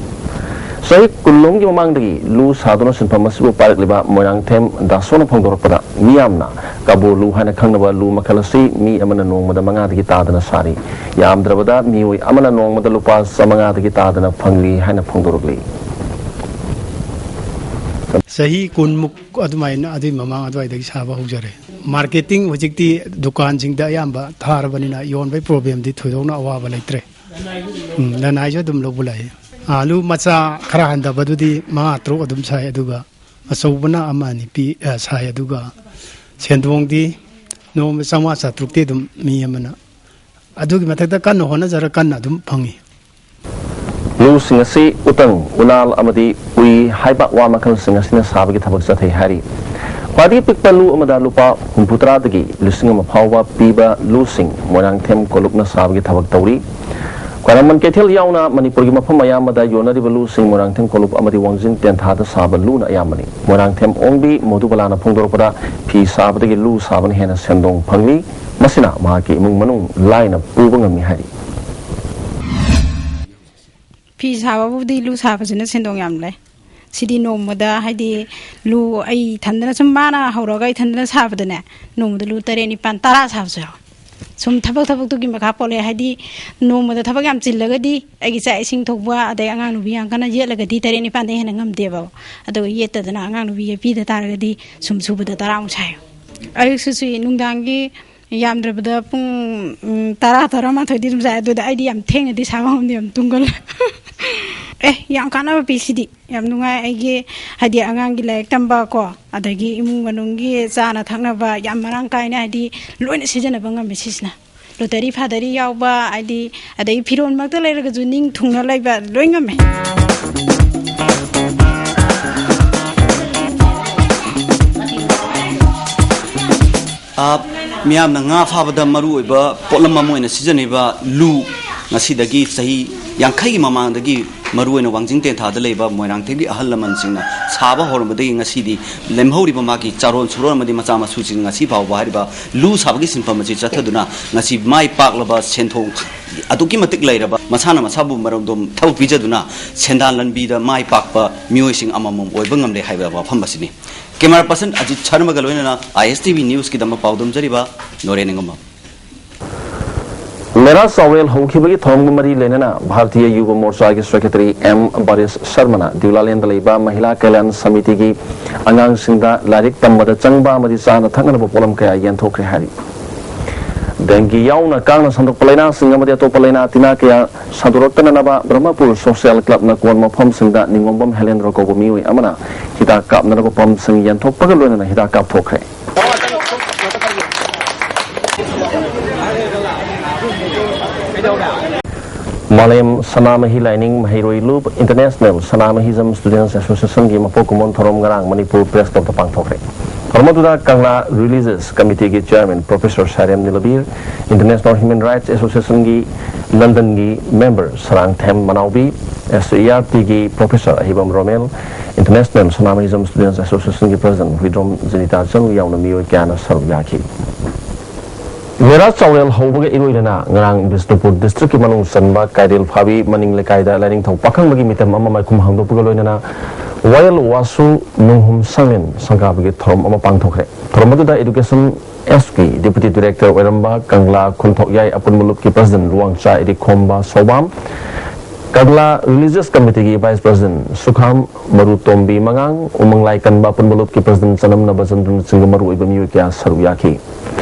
ꯆꯍꯤ ꯀꯨꯟꯂꯣꯝꯒꯤ ꯃꯃꯥꯡꯗꯒꯤ ꯂꯨ ꯁꯥꯗꯨꯅ ꯁꯤꯟꯐꯝ ꯑꯁꯤꯕꯨ ꯄꯥꯏꯔꯛꯂꯤꯕ ꯃꯣꯏꯔꯥꯡꯊꯦꯝ ꯗꯥꯁꯣꯅ ꯐꯣꯡꯗꯣꯔꯛꯄꯗ, ꯃꯤꯌꯥꯝꯅ ꯀꯕꯣ ꯂꯨ ꯍꯥꯏꯅ ꯈꯪꯅꯕ ꯂꯨ ꯃꯈꯜ ꯑꯁꯤ ꯃꯤ ꯑꯃꯅ ꯅꯣꯡꯃꯗ ꯃꯉꯥꯗꯒꯤ ꯇꯥꯗꯅ ꯁꯥꯔꯤ꯫ ꯌꯥꯝꯗ꯭ꯔꯕꯗ ꯃꯤꯑꯣꯏ ꯑꯃꯅ ꯅꯣꯡꯃꯗ ꯂꯨꯄꯥ ꯆꯥꯃꯉꯥꯗꯒꯤ ꯇꯥꯗꯅ ꯐꯪꯂꯤ ꯍꯥꯏꯅ ꯐꯣꯡꯗꯣꯔꯛꯂꯤ꯫ ꯆꯍꯤ ꯀꯨꯟꯃꯨꯛ ꯑꯗꯨꯃꯥꯏꯅ, ꯑꯗꯨꯒꯤ ꯃꯃꯥꯡ ꯑꯗꯨꯋꯥꯏꯗꯒꯤ ꯁꯥꯕ ꯍꯧꯖꯔꯦ꯫ Marketing ꯍꯧꯖꯤꯛꯇꯤ ꯗꯨꯀꯥꯟꯁꯤꯡꯗ ꯑꯌꯥꯝꯕ ꯊꯥꯔꯕꯅꯤꯅ ꯌꯣꯟꯕꯒꯤ problemꯗꯤ ꯊꯣꯏꯗꯣꯛꯅ ꯑꯋꯥꯕ ꯂꯩꯇ꯭ꯔꯦ꯫ ꯎꯝ, ꯂꯅꯥꯏꯁꯨ ꯑꯗꯨꯝ ꯂꯧꯕ ꯂꯥꯛꯏ꯫ ꯑꯥ, ꯂꯨ ꯃꯆꯥ ꯈꯔ ꯍꯟꯊꯕꯗꯨꯗꯤ ꯃꯉꯥ ꯇꯔꯨꯛ ꯑꯗꯨꯝ ꯁꯥꯏ, ꯑꯗꯨꯒ ꯑꯆꯧꯕꯅ ꯑꯃ ꯑꯅꯤ ꯄꯤ, ꯑ, ꯁꯥꯏ꯫ ꯑꯗꯨꯒ ꯁꯦꯟꯗꯣꯡꯗꯤ ꯅꯣꯡꯃ ꯆꯥꯝꯃꯉꯥ ꯆꯥꯇ꯭ꯔꯨꯛꯇꯤ ꯑꯗꯨꯝ ꯃꯤ ꯑꯃꯅ, ꯑꯗꯨꯒꯤ ꯃꯊꯛꯇ ꯀꯟꯅ ꯍꯣꯠꯅꯖꯔ ꯀꯟꯅ ꯑꯗꯨꯝ ꯐꯪꯉꯤ꯫ ꯂꯨꯁꯤꯡ ꯑꯁꯤ ꯎꯇꯪ, ꯎꯅꯥꯜ ꯑꯃꯗꯤ ꯎꯏ ꯍꯥꯏꯕ ꯋꯥ ꯃꯈꯜꯁꯤꯡ ꯑꯁꯤꯅ ꯁꯥꯕꯒꯤ ꯊꯕꯛ ꯆꯠꯊꯩ ꯍꯥꯏꯔꯤ꯫ ꯈ꯭ꯋꯥꯏꯗꯒꯤ ꯄꯤꯛꯄ ꯂꯨ ꯑꯃꯗ ꯂꯨꯄꯥ ꯍꯨꯝꯐꯨꯇꯔꯥꯗꯒꯤ ꯂꯤꯁꯤꯡ ꯑꯃ ꯐꯥꯎꯕ ꯄꯤꯕ ꯂꯨꯁꯤꯡ ꯃꯣꯏꯔꯥꯡꯊꯦꯝ ꯀꯣꯂꯨꯞꯅ ꯁꯥꯕꯒꯤ ꯊꯕꯛ ꯇꯧꯔꯤ꯫ ꯈ꯭ꯋꯥꯏꯔꯝꯕꯟ ꯀꯩꯊꯦꯜ ꯌꯥꯎꯅ ꯃꯅꯤꯄꯨꯔꯒꯤ ꯃꯐꯝ ꯑꯌꯥꯝꯕꯗ ꯌꯣꯟꯅꯔꯤꯕ ꯂꯨꯁꯤꯡ ꯃꯣꯏꯔꯥꯡꯊꯦꯝ ꯀꯣꯂꯨꯞ ꯑꯃꯗꯤ ꯋꯥꯡꯖꯤꯡ ꯇꯦꯟꯊꯥꯗ ꯁꯥꯕ ꯂꯨꯅ ꯑꯌꯥꯝꯕꯅꯤ꯫ ꯃꯣꯏꯔꯥꯡꯊꯦꯝ ꯑꯣꯡꯕꯤ ꯃꯣꯗꯨꯕꯂꯥꯅ ꯐꯣꯡꯗꯣꯔꯛꯄꯗ, ꯐꯤ ꯁꯥꯕꯗꯒꯤ ꯂꯨ ꯁꯥꯕꯅ ꯍꯦꯟꯅ ꯁꯦꯟꯗꯣꯡ ꯐꯪꯂꯤ꯫ ꯃꯁꯤꯅ ꯃꯍꯥꯛꯀꯤ ꯏꯃꯨꯡ ꯃꯅꯨꯡ ꯂꯥꯏꯅ ꯄꯨꯕ ꯉꯝꯃꯤ ꯍꯥꯏꯔꯤ꯫ ꯐꯤ ꯁꯥꯕꯕꯨꯗꯤ ꯂꯨ ꯁꯥꯕꯁꯤꯅ ꯁꯦꯟꯗꯣꯡ ꯌꯥꯝ ꯂꯩ꯫ ꯁꯤꯗꯤ ꯅꯣꯡꯃꯗ, ꯍꯥꯏꯗꯤ, ꯂꯨ ꯑꯩ ꯏꯊꯟꯗꯅ ꯁꯨꯝ, ꯃꯥꯅ ꯍꯧꯔꯒ ꯏꯊꯟꯗꯅ ꯁꯥꯕꯗꯅꯦ, ꯅꯣꯡꯃꯗ ꯂꯨ ꯇꯔꯦꯠ, ꯅꯤꯄꯥꯟ, ꯇꯔꯥ ꯁꯥꯕꯁꯨ ꯌꯥꯎꯋꯦ꯫ ꯁꯨꯝ ꯊꯕꯛ ꯊꯕꯛꯇꯨꯒꯤ ꯃꯈꯥ ꯄꯣꯜꯂꯦ꯫ ꯍꯥꯏꯗꯤ, ꯅꯣꯡꯃꯗ ꯊꯕꯛ ꯌꯥꯝ ꯆꯤꯜꯂꯒꯗꯤ, ꯑꯩꯒꯤ ꯆꯥꯛ ꯏꯁꯤꯡ ꯊꯣꯡꯕ, ꯑꯗꯩ ꯑꯉꯥꯡ ꯅꯨꯕꯤ ꯌꯥꯝ ꯀꯟꯅ ꯌꯦꯠꯂꯒꯗꯤ, ꯇꯔꯦꯠ ꯅꯤꯄꯥꯟꯗꯩ ꯍꯦꯟꯅ ꯉꯝꯗꯦꯕ꯫ ꯑꯗꯨꯒ ꯌꯦꯠꯇꯗꯅ ꯑꯉꯥꯡ ꯅꯨꯕꯤ ꯌꯦꯠꯄꯤꯗ ꯇꯥꯔꯒꯗꯤ, ꯁꯨꯝ ꯁꯨꯕꯗ ꯇꯔꯥꯃꯨꯛ ꯁꯥꯏ꯫ ꯑꯌꯨꯛꯁꯨ ꯁꯨꯏ, ꯅꯨꯡꯗꯥꯡꯒꯤ ꯌꯥꯝꯗ꯭ꯔꯕꯗ ꯄꯨꯡ, ꯎꯝ, ꯇꯔꯥ, ꯇꯔꯥꯃꯥꯊꯣꯏꯗꯤ ꯑꯗꯨꯝ ꯆꯥꯏ꯫ ꯑꯗꯨꯗ ꯑꯩꯗꯤ ꯌꯥꯝ ꯊꯦꯡꯅꯗꯤ ꯁꯥꯕ ꯉꯝꯗꯦ, ꯌꯥꯝ ꯇꯨꯝꯒꯜꯂꯦ꯫ ꯑꯦ, ꯌꯥꯝ ꯀꯥꯟꯅꯕ ꯄꯤ ꯁꯤꯗꯤ꯫ ꯌꯥꯝ ꯅꯨꯡꯉꯥꯏ꯫ ꯑꯩꯒꯤ, ꯍꯥꯏꯗꯤ, ꯑꯉꯥꯡꯒꯤ ꯂꯥꯏꯔꯤꯛ ꯇꯝꯕ ꯀꯣ, ꯑꯗꯒꯤ ꯏꯃꯨꯡ ꯃꯅꯨꯡꯒꯤ ꯆꯥꯅ ꯊꯛꯅꯕ ꯌꯥꯝ ꯃꯔꯥꯡ ꯀꯥꯏꯅ, ꯍꯥꯏꯗꯤ, ꯂꯣꯏꯅ ꯁꯤꯖꯤꯟꯅꯕ ꯉꯝꯃꯦ ꯁꯤꯁꯤꯅ꯫ ꯂꯣꯇꯔꯤ ꯐꯥꯗꯔꯤ ꯌꯥꯎꯕ, ꯍꯥꯏꯗꯤ, ꯑꯗꯩ ꯐꯤꯔꯣꯜꯃꯛꯇ ꯂꯩꯔꯒꯁꯨ ꯅꯤꯡ ꯊꯨꯡꯅ ꯂꯩꯕ ꯂꯣꯏ ꯉꯝꯃꯦ꯫ ꯑ, ꯃꯤꯌꯥꯝꯅ ꯉꯥ ꯐꯥꯕꯗ ꯃꯔꯨ ꯑꯣꯏꯕ ꯄꯣꯠꯂꯝ ꯑꯃ ꯑꯣꯏꯅ ꯁꯤꯖꯤꯟꯅꯔꯤꯕ ꯂꯨ, ꯉꯁꯤꯗꯒꯤ ꯆꯍꯤ ꯌꯥꯡꯈꯩꯒꯤ ꯃꯃꯥꯡꯗꯒꯤ ꯃꯔꯨ ꯑꯣꯏꯅ ꯋꯥꯡꯖꯤꯡ ꯇꯦꯟꯊꯥꯗ ꯂꯩꯕ ꯃꯣꯏꯔꯥꯡꯊꯦꯝꯒꯤ ꯑꯍꯜ ꯂꯃꯟꯁꯤꯡꯅ ꯁꯥꯕ ꯍꯧꯔꯝꯕꯗꯒꯤ ꯉꯁꯤꯗꯤ ꯂꯦꯝꯍꯧꯔꯤꯕ ꯃꯥꯒꯤ ꯆꯥꯔꯣꯟ ꯁꯨꯔꯣꯟ ꯑꯃꯗꯤ ꯃꯆꯥ ꯃꯁꯨꯁꯤꯡ ꯉꯁꯤ ꯐꯥꯎꯕ ꯍꯥꯏꯔꯤꯕ ꯂꯨ ꯁꯥꯕꯒꯤ ꯁꯤꯟꯐꯝ ꯑꯁꯤ ꯆꯠꯊꯗꯨꯅ ꯉꯁꯤ ꯃꯥꯏ ꯄꯥꯛꯂꯕ ꯁꯦꯟꯊꯣꯛ ꯑꯗꯨꯛꯀꯤ ꯃꯇꯤꯛ ꯂꯩꯔꯕ, ꯃꯁꯥꯅ ꯃꯁꯥꯕꯨ ꯃꯔꯣꯝꯗꯣꯝ ꯊꯕꯛ ꯄꯤꯖꯗꯨꯅ ꯁꯦꯟꯗꯥꯟ ꯂꯝꯕꯤꯗ ꯃꯥꯏ ꯄꯥꯛꯄ ꯃꯤꯑꯣꯏꯁꯤꯡ ꯑꯃꯃꯝ ꯑꯣꯏꯕ ꯉꯝꯂꯦ ꯍꯥꯏꯕ ꯋꯥꯐꯝ ꯑꯁꯤꯅꯤ꯫ ꯀꯦꯃꯦꯔꯥ ꯄꯔꯁꯟ ꯑꯖꯤꯠ ꯁꯔꯃꯒ ꯂꯣꯏꯅꯅ ꯑꯥꯏ ꯑꯦꯁ ꯇꯤ ꯚꯤ ꯅ꯭ꯌꯨꯁꯀꯤꯗꯃꯛ ꯄꯥꯎꯗꯝꯖꯔꯤꯕ ꯅꯣꯔꯦꯟ ꯅꯤꯉꯣꯝꯕꯝ꯫ ꯃꯦꯔꯥ ꯆꯥꯎꯔꯦꯜ ꯍꯧꯈꯤꯕꯒꯤ ꯊꯧꯔꯝꯒ ꯃꯔꯤ ꯂꯩꯅꯅ ꯚꯥꯔꯇꯤꯌ ꯌꯨꯕ ꯃꯣꯔꯆꯥꯒꯤ ꯁꯦꯀ꯭ꯔꯦꯇꯔꯤ ꯑꯦꯝ ꯕꯔꯤꯁ ꯁꯔꯃꯅ ꯗꯤꯎꯂꯥꯂꯦꯟꯗ ꯂꯩꯕ ꯃꯍꯤꯂꯥ ꯀꯜꯌꯥꯟ ꯁꯃꯤꯇꯤꯒꯤ ꯑꯉꯥꯡꯁꯤꯡꯗ ꯂꯥꯏꯔꯤꯛ ꯇꯝꯕꯗ ꯆꯪꯕ ꯑꯃꯗꯤ ꯆꯥꯅ ꯊꯛꯅꯅꯕ ꯄꯣꯠꯂꯝ ꯀꯌꯥ ꯌꯦꯟꯊꯣꯛꯈ꯭ꯔꯦ ꯍꯥꯏꯔꯤ꯫ ꯗꯦꯡꯒꯤ ꯌꯥꯎꯅ ꯀꯥꯡꯅ ꯁꯟꯗꯣꯛꯄ ꯂꯥꯏꯅꯥꯁꯤꯡ ꯑꯃꯗꯤ ꯑꯇꯣꯞꯄ ꯂꯥꯏꯅꯥ ꯇꯤꯟꯅꯥ ꯀꯌꯥ ꯁꯟꯗꯣꯔꯛꯇꯅꯅꯕ ꯕ꯭ꯔꯍꯃꯄꯨꯔ ꯁꯣꯁꯤꯌꯦꯜ ꯀ꯭ꯂꯕꯅ ꯀꯣꯟ ꯃꯐꯝꯁꯤꯡꯗ ꯅꯤꯉꯣꯝꯕꯝ ꯍꯦꯂꯦꯟꯗ꯭ꯔ ꯀꯧꯕ ꯃꯤꯑꯣꯏ ꯑꯃꯅ ꯍꯤꯗꯥꯛ ꯀꯥꯞꯅꯅꯕ ꯄꯝꯁꯤꯡ ꯌꯦꯟꯊꯣꯛꯄꯒ ꯂꯣꯏꯅꯅ ꯍꯤꯗꯥꯛ ꯀꯥꯞꯊꯣꯛꯈ꯭ꯔꯦ꯫ ꯃꯥꯂꯦꯝ ꯁꯅꯥꯃꯍꯤ ꯂꯥꯏꯅꯤꯡ ꯃꯍꯩꯔꯣꯏ ꯂꯨꯞ ꯏꯟꯇꯔꯅꯦꯁꯅꯦꯜ ꯁꯅꯥꯃꯍꯤꯖꯝ ꯁ꯭ꯇꯨꯗꯦꯟꯠꯁ ꯑꯦꯁꯣꯁꯤꯌꯦꯁꯟꯒꯤ ꯃꯄꯣꯛ ꯀꯨꯝꯑꯣꯟ ꯊꯧꯔꯝ ꯉꯔꯥꯡ ꯃꯅꯤꯄꯨꯔ ꯄ꯭ꯔꯦꯁ ꯀ꯭ꯂꯕꯇ ꯄꯥꯡꯊꯣꯛꯈ꯭ꯔꯦ꯫ ꯃꯔꯝ ꯑꯗꯨꯗ ꯀꯪꯂꯥ ꯔꯤꯂꯤꯖꯤꯌꯁ ꯀꯃꯤꯇꯤꯒꯤ chairman professor Sairem Nilabir, international human rights ꯑꯦꯁꯣꯁꯤꯌꯦꯁꯟꯒꯤ ꯂꯟꯗꯟꯒꯤ ꯃꯦꯝꯕꯔ ꯁꯔꯥꯡꯊꯦꯝ ꯃꯅꯥꯎꯕꯤ, ꯑꯦꯁ ꯁꯤ ꯏ ꯑꯥꯔ ꯇꯤꯒꯤ professor Ahibam Romel, international Sanamahism students ꯑꯦꯁꯣꯁꯤꯌꯦꯁꯟꯒꯤ ꯄ꯭ꯔꯁꯤꯗꯦꯟꯠ ꯍꯨꯏꯗ꯭ꯔꯣꯝ ꯖꯤꯅꯤꯇꯥ ꯆꯅꯨ ꯌꯥꯎꯅ ꯃꯤꯑꯣꯏ ꯀꯌꯥꯅ ꯁꯔꯨꯛ ꯌꯥꯈꯤ꯫ ꯃꯦꯔꯥ ꯆꯥꯎꯔꯦꯜ ꯍꯧꯕꯒ ꯏꯔꯣꯏꯅꯅ ꯉꯔꯥꯡ ꯕꯤꯁꯅꯨꯄꯨꯔ ꯗꯤꯁꯇ꯭ꯔꯤꯛꯀꯤ ꯃꯅꯨꯡ ꯆꯟꯕ ꯀꯥꯏꯔꯦꯜ ꯐꯥꯕꯤ ꯃꯅꯤꯡ ꯂꯩꯀꯥꯏꯗ ꯂꯥꯏꯅꯤꯡꯊꯧ ꯄꯥꯈꯪꯕꯒꯤ ꯃꯤꯇꯝ ꯑꯃ ꯃꯥꯏꯈꯨꯝ ꯍꯥꯡꯗꯣꯛꯄꯒ ꯂꯣꯏꯅꯅ ꯋꯥꯌꯦꯜ ꯋꯥꯁꯨ ꯅꯨꯡꯍꯨꯝ ꯁꯪꯂꯦꯟ ꯁꯪꯒꯥꯕꯒꯤ ꯊꯧꯔꯝ ꯑꯃ ꯄꯥꯡꯊꯣꯛꯈ꯭ꯔꯦ꯫ ꯊꯧꯔꯝ ꯑꯗꯨꯗ ꯏꯗꯨꯀꯦꯁꯟ ꯑꯦꯁꯀꯤ ꯗꯤꯄꯨꯇꯤ ꯗꯤꯔꯦꯛꯇꯔ ꯑꯣꯏꯔꯝꯕ ꯀꯪꯂꯥ ꯈꯨꯟꯊꯣꯛꯌꯥꯏ ꯑꯄꯨꯟꯕ ꯂꯨꯞꯀꯤ ꯄ꯭ꯔꯁꯤꯗꯦꯟꯠ ꯂꯨꯋꯥꯡꯆꯥ ꯏꯔꯤꯈꯣꯝꯕ ꯁꯧꯕꯥꯝ, ꯀꯪꯂꯥ ꯔꯤꯂꯤꯖꯤꯌꯁ ꯀꯃꯤꯇꯤꯒꯤ ꯚꯥꯏꯁ ꯄ꯭ꯔꯁꯤꯗꯦꯟꯠ ꯁꯨꯈꯥꯝ ꯃꯔꯨꯇꯣꯝꯕꯤ ꯃꯉꯥꯡ, ꯎꯃꯪꯂꯥꯏ ꯀꯟꯕ ꯑꯄꯨꯟꯕ ꯂꯨꯞꯀꯤ ꯄ꯭ꯔꯁꯤꯗꯦꯟꯠ ꯆꯅꯝꯅꯕ ꯆꯟꯗ꯭ꯔꯅꯆꯤꯡꯕ ꯃꯔꯨꯑꯣꯏꯕ ꯃꯤꯑꯣꯏ ꯀꯌꯥ ꯁꯔꯨꯛ ꯌꯥꯈꯤ꯫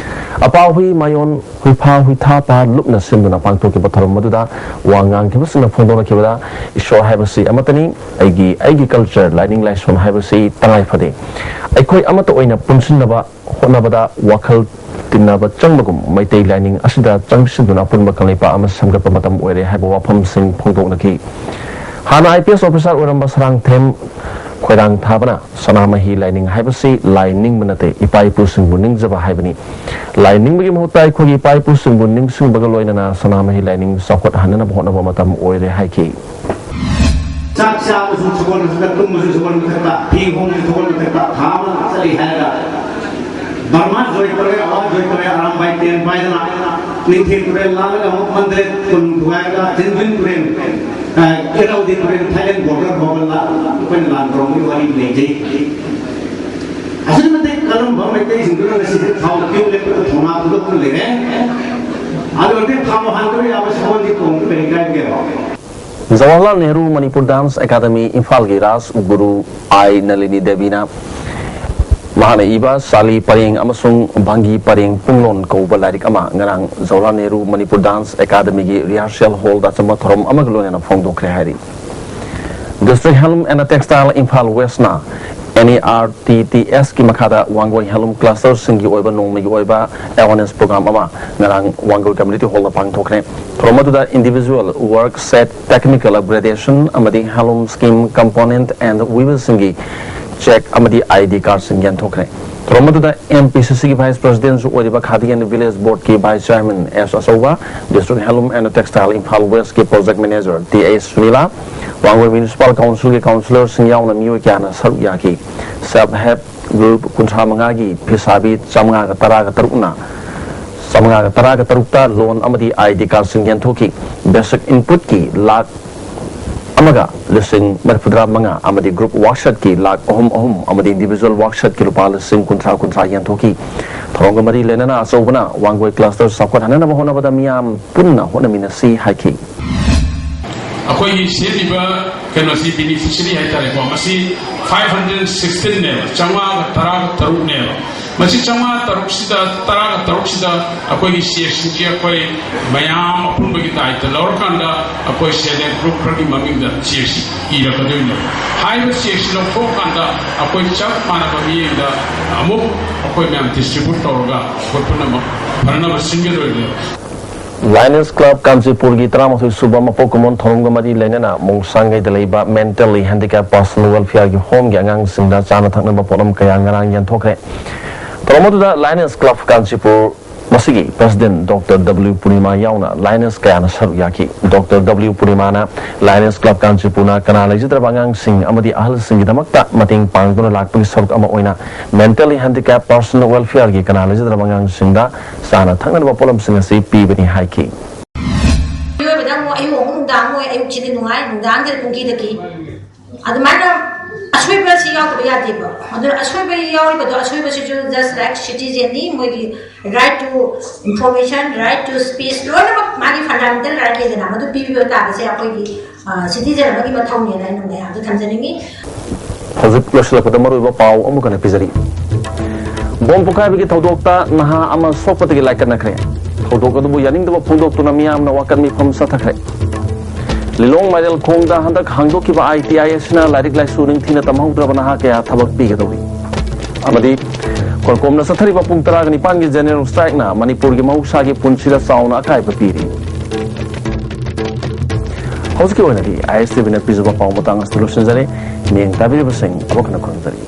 ꯑꯄꯥ ꯍꯨꯏ ꯃꯥꯌꯣꯟ, ꯍꯨꯏꯐꯥ ꯍꯨꯏꯊꯥꯄꯥ ꯂꯨꯞꯅ ꯁꯤꯟꯗꯨꯅ ꯄꯥꯡꯊꯣꯛꯈꯤꯕ ꯊꯧꯔꯝ ꯑꯗꯨꯗ ꯋꯥ ꯉꯥꯡꯈꯤꯕꯁꯤꯡꯅ ꯐꯣꯡꯗꯣꯔꯛꯈꯤꯕꯗ, "ꯏꯁꯣꯔ ꯍꯥꯏꯕꯁꯤ ꯑꯃꯠꯇꯅꯤ, ꯑꯩꯒꯤ, ꯑꯩꯒꯤ ꯀꯜꯆꯔ, ꯂꯥꯏꯅꯤꯡ ꯂꯥꯏꯁꯣꯟ ꯍꯥꯏꯕꯁꯤ ꯇꯉꯥꯏ ꯐꯗꯦ꯫ ꯑꯩꯈꯣꯏ ꯑꯃꯠꯇ ꯑꯣꯏꯅ ꯄꯨꯟꯁꯤꯟꯅꯕ ꯍꯣꯠꯅꯕꯗ ꯋꯥꯈꯜ ꯇꯤꯟꯅꯕ ꯆꯪꯕꯒꯨꯝ ꯃꯩꯇꯩ ꯂꯥꯏꯅꯤꯡ ꯑꯁꯤꯗ ꯆꯪꯁꯤꯟꯗꯨꯅ ꯑꯄꯨꯟꯕ ꯀꯪꯂꯩꯄꯥꯛ ꯑꯃ ꯁꯦꯝꯒꯠꯄ ꯃꯇꯝ ꯑꯣꯏꯔꯦ" ꯍꯥꯏꯕ ꯋꯥꯐꯝꯁꯤꯡ ꯐꯣꯡꯗꯣꯛꯅꯈꯤ꯫ ꯍꯥꯟꯅ ꯑꯥꯏ ꯄꯤ ꯑꯦꯁ ꯑꯣꯐꯤꯁꯥꯔ ꯑꯣꯏꯔꯝꯕ ꯁꯔꯥꯡꯊꯦꯝ ꯈꯣꯏꯔꯥꯡꯊꯥꯕꯅ, "ꯁꯅꯥꯃꯍꯤ ꯂꯥꯏꯅꯤꯡ ꯍꯥꯏꯕꯁꯤ ꯂꯥꯏ ꯅꯤꯡꯕ ꯅꯠꯇꯦ, ꯏꯄꯥ ꯏꯄꯨꯁꯤꯡꯕꯨ ꯅꯤꯡꯖꯕ ꯍꯥꯏꯕꯅꯤ꯫ ꯂꯥꯏ ꯅꯤꯡꯕꯒꯤ ꯃꯍꯨꯠꯇ ꯑꯩꯈꯣꯏꯒꯤ ꯏꯄꯥ ꯏꯄꯨꯁꯤꯡꯕꯨ ꯅꯤꯡꯁꯤꯡꯕꯒ ꯂꯣꯏꯅꯅ ꯁꯅꯥꯃꯍꯤ ꯂꯥꯏꯅꯤꯡ ꯆꯥꯎꯈꯠꯍꯟꯅꯕ ꯍꯣꯠꯅꯕ ꯃꯇꯝ ꯑꯣꯏꯔꯦ" ꯍꯥꯏꯈꯤ꯫ ꯆꯥꯛ ꯆꯥꯕꯁꯨ ꯁꯒꯣꯜ ꯃꯊꯛꯇ, ꯇꯨꯝꯕꯁꯨ ꯁꯒꯣꯜ ꯃꯊꯛꯇ, ꯐꯤ ꯍꯣꯡꯕꯁꯨ ꯁꯒꯣꯜ ꯃꯊꯛꯇ, ꯊꯥ ꯑꯃ ꯆꯠꯂꯤ ꯍꯥꯏꯔꯒ ꯕꯔꯃꯥ ꯖꯣꯏ ꯇꯧꯔꯦ, ꯑꯋꯥ ꯖꯣꯏ ꯇꯧꯔꯦ, ꯑꯔꯥꯝꯕꯥꯏ ꯇꯦꯟ ꯄꯥꯏꯗꯅ, ꯅꯤꯡꯊꯦꯝ ꯇꯨꯔꯦꯜ ꯂꯥꯜꯂꯒ ꯑꯃꯨꯛ ꯃꯟꯗꯂꯦ ꯀꯣꯅꯨꯡ ꯊꯨꯒꯥꯏꯔꯒ, ꯆꯤꯟꯖꯨꯟ ꯇꯨꯔꯦꯜ, ꯑ, ꯏꯔꯥꯎꯗꯤ ꯇꯨꯔꯦꯜ, ꯊꯥꯏꯂꯦꯟ ꯕꯣꯔꯗꯔ ꯐꯥꯎꯕ ꯂꯥ-, ꯑꯩꯈꯣꯏꯅ ꯂꯥꯟ ꯇꯧꯔꯝꯕꯒꯤ ꯋꯥꯔꯤ ꯂꯩꯖꯩ꯫ ꯑꯁꯨꯛꯀꯤ ꯃꯇꯤꯛ ꯀꯜꯂꯝꯕ ꯃꯩꯇꯩꯁꯤꯡꯗꯨꯅ ꯉꯁꯤꯗꯤ ꯊꯥꯎ ꯀ꯭ꯌꯨ ꯂꯦꯞꯄꯗ ꯊꯧꯅꯥ ꯐꯨꯗꯣꯛꯇꯨꯅ ꯂꯩꯔꯦ꯫ ꯑꯗꯨ ꯑꯣꯏꯔꯗꯤ ꯊꯥꯎ ꯍꯥꯟꯗꯕ ꯌꯥꯕ ꯁꯒꯣꯜꯗꯤ ꯇꯣꯡꯕ ꯀꯔꯤ ꯀꯥꯏꯕꯒꯦ? ꯖꯋꯥꯍꯔꯂꯥꯜ ꯅꯦꯍꯔꯨ ꯃꯅꯤꯄꯨꯔ ꯗꯥꯟꯁ ꯑꯦꯀꯥꯗꯃꯤ ꯏꯝꯐꯥꯜꯒꯤ ꯔꯥꯖ ꯒꯨꯔꯨ ꯑꯥꯏ ꯅꯂꯤꯅꯤ ꯗꯦꯕꯤꯅ ꯃꯍꯥꯛꯅ ꯏꯕ ꯆꯥꯂꯤ ꯄꯔꯦꯡ ꯑꯃꯁꯨꯡ ꯚꯪꯒꯤ ꯄꯔꯦꯡ ꯄꯨꯡꯂꯣꯟ ꯀꯧꯕ ꯂꯥꯏꯔꯤꯛ ꯑꯃ ꯉꯔꯥꯡ ꯖꯋꯥꯍꯔꯂꯥꯜ ꯅꯦꯍꯔꯨ ꯃꯅꯤꯄꯨꯔ ꯗꯥꯟꯁ ꯑꯦꯀꯥꯗꯃꯤꯒꯤ ꯔꯤꯍꯥꯔꯁꯦꯜ ꯍꯣꯜꯗ ꯑꯆꯝꯕ ꯊꯧꯔꯝ ꯑꯃꯒ ꯂꯣꯏꯅꯅ ꯐꯣꯡꯗꯣꯛꯈ꯭ꯔꯦ ꯍꯥꯏꯔꯤ꯫ District handloom and textile Imphal ꯋꯦꯁꯅ N E R T T ꯑꯦꯁꯀꯤ ꯃꯈꯥꯗ ꯋꯥꯡꯒꯣꯏ ꯍꯦꯟꯂꯨꯝ ꯀ꯭ꯂꯁꯇꯔꯁꯤꯡꯒꯤ ꯑꯣꯏꯕ ꯅꯣꯡꯃꯒꯤ ꯑꯣꯏꯕ ꯑꯦꯋꯥꯔꯅꯦꯁ ꯄ꯭ꯔꯣꯒ꯭ꯔꯥꯝ ꯑꯃ ꯉꯔꯥꯡ ꯋꯥꯡꯒꯣꯏ ꯀꯝꯃ꯭ꯌꯨꯅꯤꯇꯤ ꯍꯣꯜꯗ ꯄꯥꯡꯊꯣꯛꯈ꯭ꯔꯦ꯫ ꯊꯧꯔꯝ ꯑꯗꯨꯗ individual work set, technical upgradation ꯑꯃꯗꯤ ꯍꯦꯟꯂꯨꯝ ꯁ꯭ꯀꯤꯝ ꯀꯝꯄꯣꯅꯦꯟꯠ ꯑꯦꯟ ꯋꯤꯚꯔꯁꯤꯡꯒꯤ ꯆꯦꯛ ꯑꯃꯗꯤ ꯑꯥꯏ ꯗꯤ ꯀꯥꯔꯗꯁꯤꯡ ꯌꯦꯟꯊꯣꯛꯈ꯭ꯔꯦ꯫ ꯊꯧꯔꯝ ꯑꯗꯨꯗ ꯑꯦꯝ ꯄꯤ ꯁꯤ ꯁꯤꯒꯤ vice presidentꯁꯨ ꯑꯣꯏꯔꯤꯕ ꯈꯥꯗꯤ and village boardꯀꯤ vice chairman ꯑꯦꯁ ꯑꯆꯧꯕ, district handloom and textile Imphal westꯀꯤ project manager T S Sunila, Wangoi municipal councilꯒꯤ councillorꯁꯤꯡ ꯌꯥꯎꯅ ꯃꯤꯑꯣꯏ ꯀꯌꯥꯅ ꯁꯔꯨꯛ ꯌꯥꯈꯤ꯫ Self help group ꯀꯨꯟꯊ꯭ꯔꯥ ꯃꯉꯥꯒꯤ ꯐꯤꯁꯥꯕꯤ ꯆꯥꯃꯉꯥꯒ ꯇꯔꯥꯒ ꯇꯔꯨꯛꯅ, ꯆꯥꯃꯉꯥꯒ ꯇꯔꯥꯒ ꯇꯔꯨꯛꯇ loan ꯑꯃꯗꯤ I D cardꯁꯤꯡ ꯌꯦꯟꯊꯣꯛꯈꯤ꯫ Basic inputꯀꯤ ꯂꯥꯈ ꯑꯃꯒ ꯂꯤꯁꯤꯡ ꯃꯔꯤꯐꯨꯇꯔꯥ ꯃꯉꯥ ꯑꯃꯗꯤ group workshopꯀꯤ ꯂꯥꯈ ꯑꯍꯨꯝ ꯑꯍꯨꯝ ꯑꯃꯗꯤ individual workshopꯀꯤ ꯂꯨꯄꯥ ꯂꯤꯁꯤꯡ ꯀꯨꯟꯊ꯭ꯔꯥ ꯀꯨꯟꯊ꯭ꯔꯥ ꯌꯦꯟꯊꯣꯛꯈꯤ꯫ ꯊꯧꯔꯝꯒ ꯃꯔꯤ ꯂꯩꯅꯅ ꯑꯆꯧꯕꯅ ꯋꯥꯡꯒꯣꯏ cluster ꯆꯥꯎꯈꯠꯍꯟꯅꯕ ꯍꯣꯠꯅꯕꯗ ꯃꯤꯌꯥꯝ ꯄꯨꯟꯅ ꯍꯣꯠꯅꯃꯤꯟꯅꯁꯤ ꯍꯥꯏꯈꯤ꯫ ꯑꯩꯈꯣꯏꯒꯤ ꯁꯦꯝꯃꯤꯕ ꯀꯩꯅꯣꯁꯤ, beneficiary ꯍꯥꯏꯇꯥꯔꯦꯀꯣ, ꯃꯁꯤ five hundred sixteenꯅꯦꯕ, ꯆꯥꯝꯃꯉꯥꯒ ꯇꯔꯥꯒ ꯇꯔꯨꯛꯅꯦꯕ꯫ ꯃꯁꯤ ꯆꯥꯝꯃꯉꯥ ꯇꯔꯨꯛꯁꯤꯗ, ꯇꯔꯥꯒ ꯇꯔꯨꯛꯁꯤꯗ ꯑꯩꯈꯣꯏꯒꯤ chequeꯁꯤꯡꯁꯤ ꯑꯩꯈꯣꯏ ꯃꯌꯥꯝ ꯑꯄꯨꯟꯕꯒꯤ ꯗꯥꯏꯇ ꯂꯧꯔꯀꯥꯟꯗ ꯑꯩꯈꯣꯏ self help group ꯈꯔꯒꯤ ꯃꯃꯤꯡꯗ chequeꯁꯤ ꯏꯔꯛꯀꯗꯣꯏꯅꯦꯕ꯫ ꯍꯥꯏꯔꯤꯕ chequeꯁꯤ ꯂꯧꯊꯣꯛꯑꯀꯥꯟꯗ ꯑꯩꯈꯣꯏ ꯆꯞ ꯃꯥꯟꯅꯕ ꯃꯤꯠꯌꯦꯡꯗ ꯑꯃꯨꯛ ꯑꯩꯈꯣꯏ ꯃꯌꯥꯝ distribute ꯇꯧꯔꯒ ꯑꯩꯈꯣꯏ ꯄꯨꯝꯅꯃꯛ ꯐꯅꯅꯕ ꯁꯤꯟꯒꯗꯣꯏꯅꯦꯕ꯫ Lions Club ꯀꯥꯟꯆꯤꯄꯨꯔꯒꯤ ꯇꯔꯥꯃꯥꯊꯣꯏ ꯁꯨꯕ ꯃꯄꯣꯛ ꯀꯨꯝꯑꯣꯟ ꯊꯧꯔꯝꯒ ꯃꯔꯤ ꯂꯩꯅꯅ ꯃꯣꯡꯁꯥꯡꯒꯩꯗ ꯂꯩꯕ mentally handicap person welfareꯒꯤ homeꯒꯤ ꯑꯉꯥꯡꯁꯤꯡꯗ ꯆꯥꯅ ꯊꯛꯅꯕ ꯄꯣꯠꯂꯝ ꯀꯌꯥ ꯉꯔꯥꯡ ꯌꯦꯟꯊꯣꯛꯈ꯭ꯔꯦ꯫ ꯊꯧꯔꯝ ꯑꯗꯨꯗ Lions Club ꯀꯥꯟꯆꯤꯄꯨꯔ ꯃꯁꯤꯒꯤ president Doctor W ꯄꯨꯔꯅꯤꯃꯥ ꯌꯥꯎꯅ Lions ꯀꯌꯥꯅ ꯁꯔꯨꯛ ꯌꯥꯈꯤ꯫ Doctor W ꯄꯨꯔꯅꯤꯃꯥꯅ Lions Club ꯀꯥꯟꯆꯤꯄꯨꯔꯅ ꯀꯅꯥ ꯂꯩꯖꯗ꯭ꯔꯕ ꯑꯉꯥꯡꯁꯤꯡ ꯑꯃꯗꯤ ꯑꯍꯜꯁꯤꯡꯒꯤꯗꯃꯛꯇ ꯃꯇꯦꯡ ꯄꯥꯡꯗꯨꯅ ꯂꯥꯛꯄꯒꯤ ꯁꯔꯨꯛ ꯑꯃ ꯑꯣꯏꯅ mentally handicap person welfareꯒꯤ ꯀꯅꯥ ꯂꯩꯖꯗ꯭ꯔꯕ ꯑꯉꯥꯡꯁꯤꯡꯗ ꯆꯥꯅ ꯊꯛꯅꯅꯕ ꯄꯣꯠꯂꯝꯁꯤꯡ ꯑꯁꯤ ꯄꯤꯕꯅꯤ ꯍꯥꯏꯈꯤ꯫ ꯃꯤꯑꯣꯏꯕꯗ ꯑꯃꯨꯛ ꯑꯌꯨꯛ ꯑꯍꯨꯝ ꯅꯨꯡꯗꯥꯡ ꯃꯣꯏ ꯑꯌꯨꯛꯁꯤꯗꯤ ꯅꯨꯡꯉꯥꯏ, ꯅꯨꯡꯗꯥꯡꯁꯤꯗ ꯄꯨꯡ ꯀꯤꯗ ꯀꯤ꯫ ꯑꯗꯨꯃꯥꯏꯅ ꯑꯁꯣꯏꯕꯁꯤ ꯌꯥꯎꯗꯕ ꯌꯥꯗꯦꯕ꯫ ꯑꯗꯨꯅ ꯑꯁꯣꯏꯕ ꯌꯥꯎꯔꯤꯕꯗꯣ, ꯑꯁꯣꯏꯕꯁꯤꯁꯨ just like citizenꯅꯤ, ꯃꯣꯏꯒꯤ right to information, right to speech, ꯂꯣꯏꯅꯃꯛ ꯃꯥꯒꯤ fundamental right ꯂꯩꯗꯅ, ꯃꯗꯨ ꯄꯤꯕꯤꯕ ꯇꯥꯕꯁꯦ ꯑꯩꯈꯣꯏꯒꯤ citizen ꯑꯃꯒꯤ ꯃꯊꯧꯅꯦꯅ ꯑꯩꯅ ꯃꯌꯥꯝꯗ ꯊꯝꯖꯅꯤꯡꯉꯤ꯫ ꯍꯧꯖꯤꯛ ꯂꯣꯏꯁꯤꯜꯂꯛꯄꯗ ꯃꯔꯨꯑꯣꯏꯕ ꯄꯥꯎ ꯑꯃꯨꯛ ꯍꯟꯅ ꯄꯤꯖꯔꯤ꯫ ꯕꯣꯝ ꯄꯣꯈꯥꯏꯕꯒꯤ ꯊꯧꯗꯣꯛꯇ ꯅꯍꯥ ꯑꯃ ꯁꯣꯛꯄꯗꯒꯤ ꯂꯥꯏꯀꯠꯅꯈ꯭ꯔꯦ꯫ ꯊꯧꯗꯣꯛ ꯑꯗꯨꯕꯨ ꯌꯥꯅꯤꯡꯗꯕ ꯐꯣꯡꯗꯣꯛꯇꯨꯅ ꯃꯤꯌꯥꯝꯅ ꯋꯥꯀꯠ ꯃꯤꯐꯝ ꯆꯠꯊꯈ꯭ꯔꯦ꯫ ꯂꯤꯂꯣꯡ ꯃꯥꯏꯔꯦꯜꯈꯣꯡꯗ ꯍꯟꯗꯛ ꯍꯥꯡꯗꯣꯛꯈꯤꯕ I T I ꯑꯁꯤꯅ ꯂꯥꯏꯔꯤꯛ ꯂꯥꯏꯁꯨ ꯅꯤꯡꯊꯤꯅ ꯇꯝꯍꯧꯗ꯭ꯔꯕ ꯅꯍꯥ ꯀꯌꯥ ꯊꯕꯛ ꯄꯤꯒꯗꯧꯔꯤ꯫ ꯑꯃꯗꯤ ꯈꯣꯡꯀꯣꯝꯅ ꯆꯠꯊꯔꯤꯕ ꯄꯨꯡ ꯇꯔꯥꯒ ꯅꯤꯄꯥꯟꯒꯤ general strikeꯅ ꯃꯅꯤꯄꯨꯔꯒꯤ ꯃꯍꯧꯁꯥꯒꯤ ꯄꯨꯟꯁꯤꯗ ꯆꯥꯎꯅ ꯑꯀꯥꯏꯕ ꯄꯤꯔꯤ꯫ ꯍꯧꯖꯤꯛꯀꯤ ꯑꯣꯏꯅꯗꯤ I S T Vꯅ ꯄꯤꯖꯕ ꯄꯥꯎ ꯃꯇꯥꯡ ꯑꯁꯤꯗ ꯂꯣꯏꯁꯤꯟꯖꯔꯦ꯫ ꯃꯤꯠꯌꯦꯡ ꯇꯥꯕꯤꯔꯤꯕꯁꯤꯡ ꯑꯃꯨꯛ ꯍꯟꯅ ꯈꯨꯔꯨꯝꯖꯔꯤ꯫